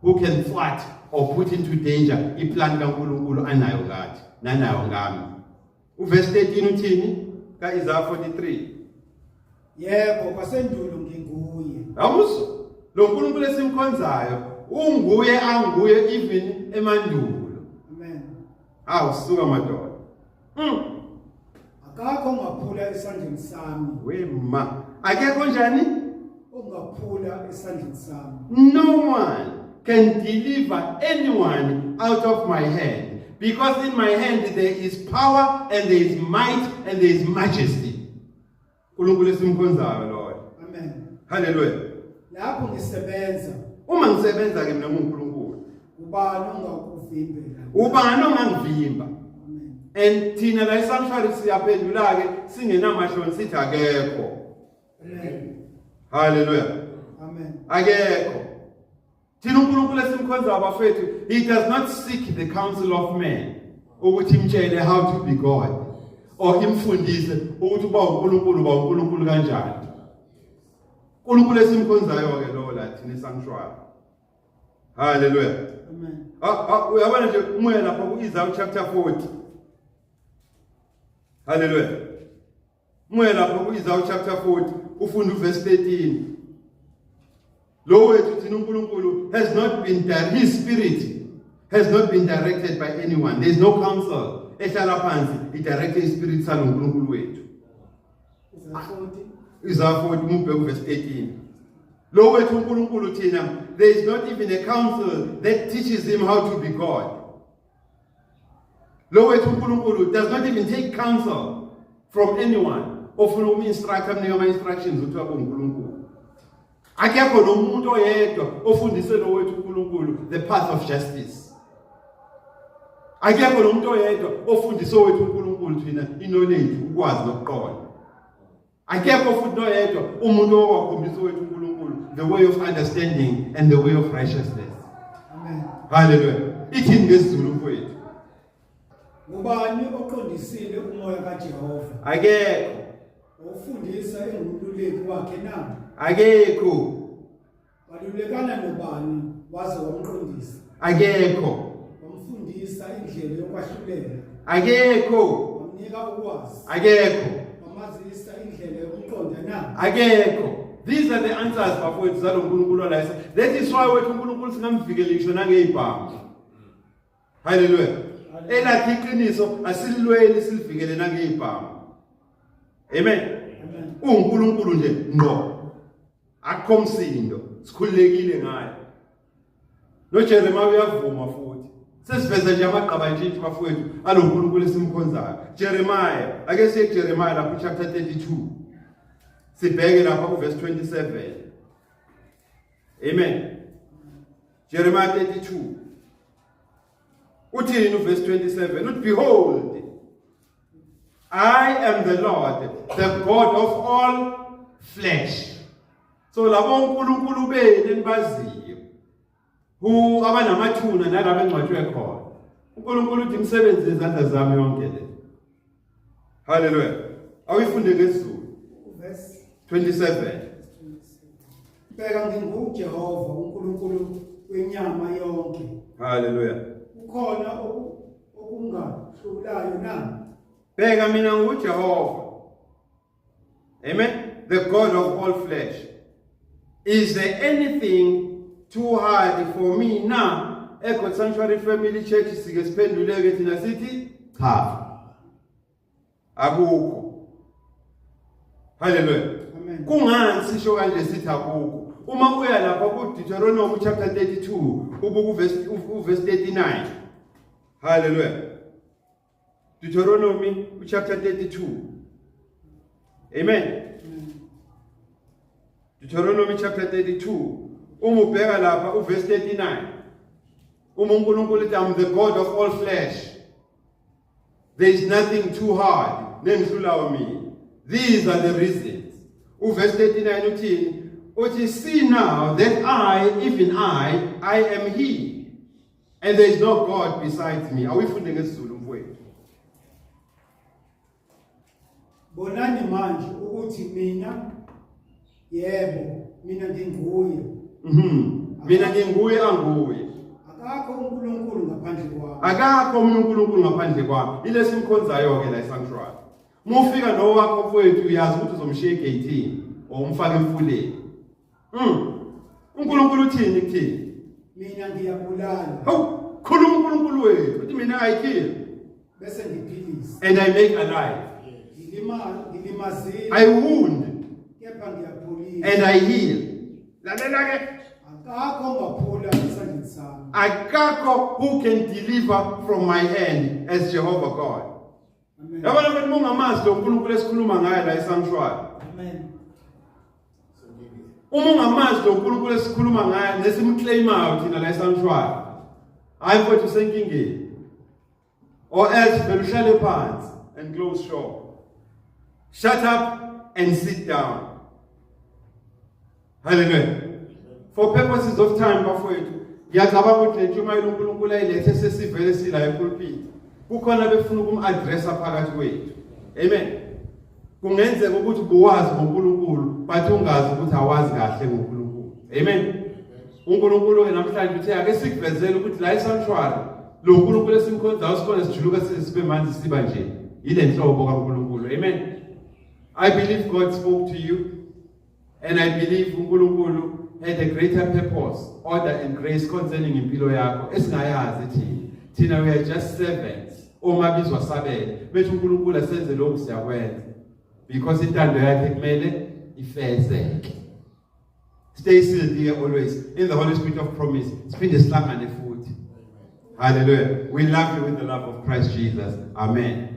Speaker 1: who can thwart or put into danger iplan kaNkulunkulu anayo ngathi nanayo ngami. Uverse 13 uthini kaIsaiah 43?
Speaker 2: Yebo, kwasendulo nginguye.
Speaker 1: Awuzwa lo nkulunkulu esimkhonzayo unguye anguye even emandulo.
Speaker 2: Amen.
Speaker 1: Awu suka madoda.
Speaker 2: Akakho ongaphula esandleni sami.
Speaker 1: Wema. Akekho njani?
Speaker 2: Ongaphula esandleni sami.
Speaker 1: No one can deliver anyone out of my hand, because in my hand there is power and there is might and there is majesty. uNkulunkulu esimkhonzayo loyo.
Speaker 2: Amen.
Speaker 1: Hallelujah.
Speaker 2: Lapho ngisebenza,
Speaker 1: uma ngisebenza ke mina nguNkulunkulu,
Speaker 2: ubani ongakuvimbela?
Speaker 1: Ubani ongangivimba?
Speaker 2: Amen.
Speaker 1: And thina la esanctuary siyaphendula ke singenamahloni sithi akekho.
Speaker 2: Amen.
Speaker 1: Hallelujah.
Speaker 2: Amen.
Speaker 1: Akekho. Thina uNkulunkulu esimkhonzayo bafethu, he does not seek the counsel of man ukuthi imtshele how to be God or imfundise ukuthi uba uNkulunkulu uba uNkulunkulu kanjani. uNkulunkulu esimkhonzayo ke lo la thina esanctuary. Hallelujah.
Speaker 2: Amen.
Speaker 1: Uyabona nje umoya lapha ku-Isaiah chapter 40. Hallelujah. Umoya lapha ku-Isaiah chapter 40 ufunda uverse 13. Lo wethu thina uNkulunkulu has not been his spirit has not been directed by anyone. There is no counsel ehlala phansi idirect ispirit salo uNkulunkulu wethu.
Speaker 2: Isaiah 40.
Speaker 1: Isaiah 40 umbheke uverse 13. Lo wethu uNkulunkulu thina, there is not even a counsel that teaches him how to be God. Lo wethu uNkulunkulu does not even take counsel from anyone ofuna uku-instruct, amnika ama-instructions ukuthi abe uNkulunkulu. Akekho nomuntu oyedwa ofundise lo wethu uNkulunkulu the path of justice. Akekho nomuntu oyedwa ofundise wethu uNkulunkulu thina i-knowledge, ukwazi nokuqonda. Akekho futhi noyedwa umuntu owakhombisa wethu uNkulunkulu the way of understanding and the way of righteousness.
Speaker 2: Amen.
Speaker 1: Hallelujah. Ithini ngesiZulu mfowethu?
Speaker 2: Ubani oqondisile umoya kaJehova?
Speaker 1: Akekho.
Speaker 2: Ufundisa engumluleki wakhe na?
Speaker 1: Akekho.
Speaker 2: Walulekana nobani waze wamqondisa?
Speaker 1: Akekho.
Speaker 2: Wamfundisa indlela yokwahlulela.
Speaker 1: Akekho.
Speaker 2: Wamnika ukwazi.
Speaker 1: Akekho.
Speaker 2: Wamazisa indlela yokuqonda na?
Speaker 1: Akekho. These are the answers bafowethu zalo uNkulunkulu la. That is why wethu uNkulunkulu singamvikeli ngisho nangezibhamu. Hallelujah. Elakhe iqiniso asililweli silivikele nangezibhamu. Amen.
Speaker 2: Amen.
Speaker 1: UNkulunkulu nje ngqo. Akukho msindo, sikhululekile ngaye. NoJeremiah uyavuma futhi. Sesiveza nje amagqabantshintshi bafowethu aloNkulunkulu esimkhonzayo. Jeremiah, ake siye kuJeremiah lapho chapter 32. Sibheke lapha kuverse 27. Amen. Jeremiah 32. Uthini uverse 27? Uthi behold I am the Lord, the God of all flesh. So labo uNkulunkulu benu enibaziyo who abanamathuna nalabo engcwatshwe khona. uNkulunkulu uthi imisebenzi yezandla zami yonke le. Hallelujah. Awuyifunde ngesiZulu.
Speaker 2: Verse
Speaker 1: 27.
Speaker 2: Bheka nginguJehova uNkulunkulu wenyama yonke.
Speaker 1: Hallelujah.
Speaker 2: Kukhona okungahlulayo na?
Speaker 1: Bheka mina nguJehova. Amen. The God of all flesh. Is there anything too hard for me na? EGod Sanctuary Family Church sike siphenduleke thina sithi cha. Akukho. Hallelujah.
Speaker 2: Amen.
Speaker 1: Kungani sisho kanje sithi akukho? Uma uya lapha ku Deuteronomy chapter 32 ubuku verse uverse 39. Hallelujah. Deuteronomy chapter 32. Amen. Deuteronomy chapter 32. Uma ubheka lapha uverse 39. Uma uNkulunkulu ethi I'm the God of all flesh. There is nothing too hard nengihlulayo mina. These are the reasons. Uverse 39 uthini? Uthi see now that I, even I am he. And there is no God besides me. Awuyifunde ngesiZulu mfowethu.
Speaker 2: Bonani manje ukuthi mina yebo mina nginguye.
Speaker 1: Mina nginguye anguye.
Speaker 2: Akakho uNkulunkulu ngaphandle kwami.
Speaker 1: Akakho omunye uNkulunkulu ngaphandle kwami. Ile simkhonzayo ke la esanctuary. Uma ufika nowakho mfowethu uyazi ukuthi uzomshiya egate or umfake emfuleni. uNkulunkulu uthini kuthini?
Speaker 2: Mina ngiyabulala.
Speaker 1: Hawu, khuluma uNkulunkulu wethu. Uthi mina I kill
Speaker 2: Bese ngiphilisa.
Speaker 1: and I make alive.
Speaker 2: Ngilimazile.
Speaker 1: I wound
Speaker 2: Kepha ngiyapholisa.
Speaker 1: and I heal. Lalela ke,
Speaker 2: Akakho ongaphula esandleni sami.
Speaker 1: akakho who can deliver from my hand as Jehovah God.
Speaker 2: Amen.
Speaker 1: Yabona ukuthi ungamazi lo uNkulunkulu esikhuluma ngaye la esanctuary.
Speaker 2: Amen.
Speaker 1: Uma ungamazi lo uNkulunkulu esikhuluma ngaye nesimclaimayo thina la esanctuary. Hayi mfowethu usenkingeni. Or else vele uhlale phansi and close shop. Shut up and sit down. Hallelujah. For purposes of time bafowethu, ngiyacabanga ukuthi le ntshumayelo uNkulunkulu ayilethe sesivele sila epulpit. Kukhona befuna ukum-addressa phakathi kwethu. Amen. Kungenzeka ukuthi ubuwazi ngoNkulunkulu but ungazi ukuthi awazi kahle ngoNkulunkulu. Amen. uNkulunkulu ke namhlanje uthe ake sikuvezele ukuthi la esanctuary lo uNkulunkulu esimkhonzayo sikhona sijuluka sibe manzi siba nje ile nhlobo kaNkulunkulu. Amen. I believe God spoke to you and I believe uNkulunkulu had a greater purpose, order and grace concerning impilo yakho esingayazi thina. Thina we are just servants omabizwa sabele. Bethi uNkulunkulu asenze lokhu siyakwenza because intando yakhe kumele ifezeke. Stay sealed here always in the Holy Spirit of promise. Siphinde sihlangane futhi. Hallelujah. We love you with the love of Christ Jesus. Amen.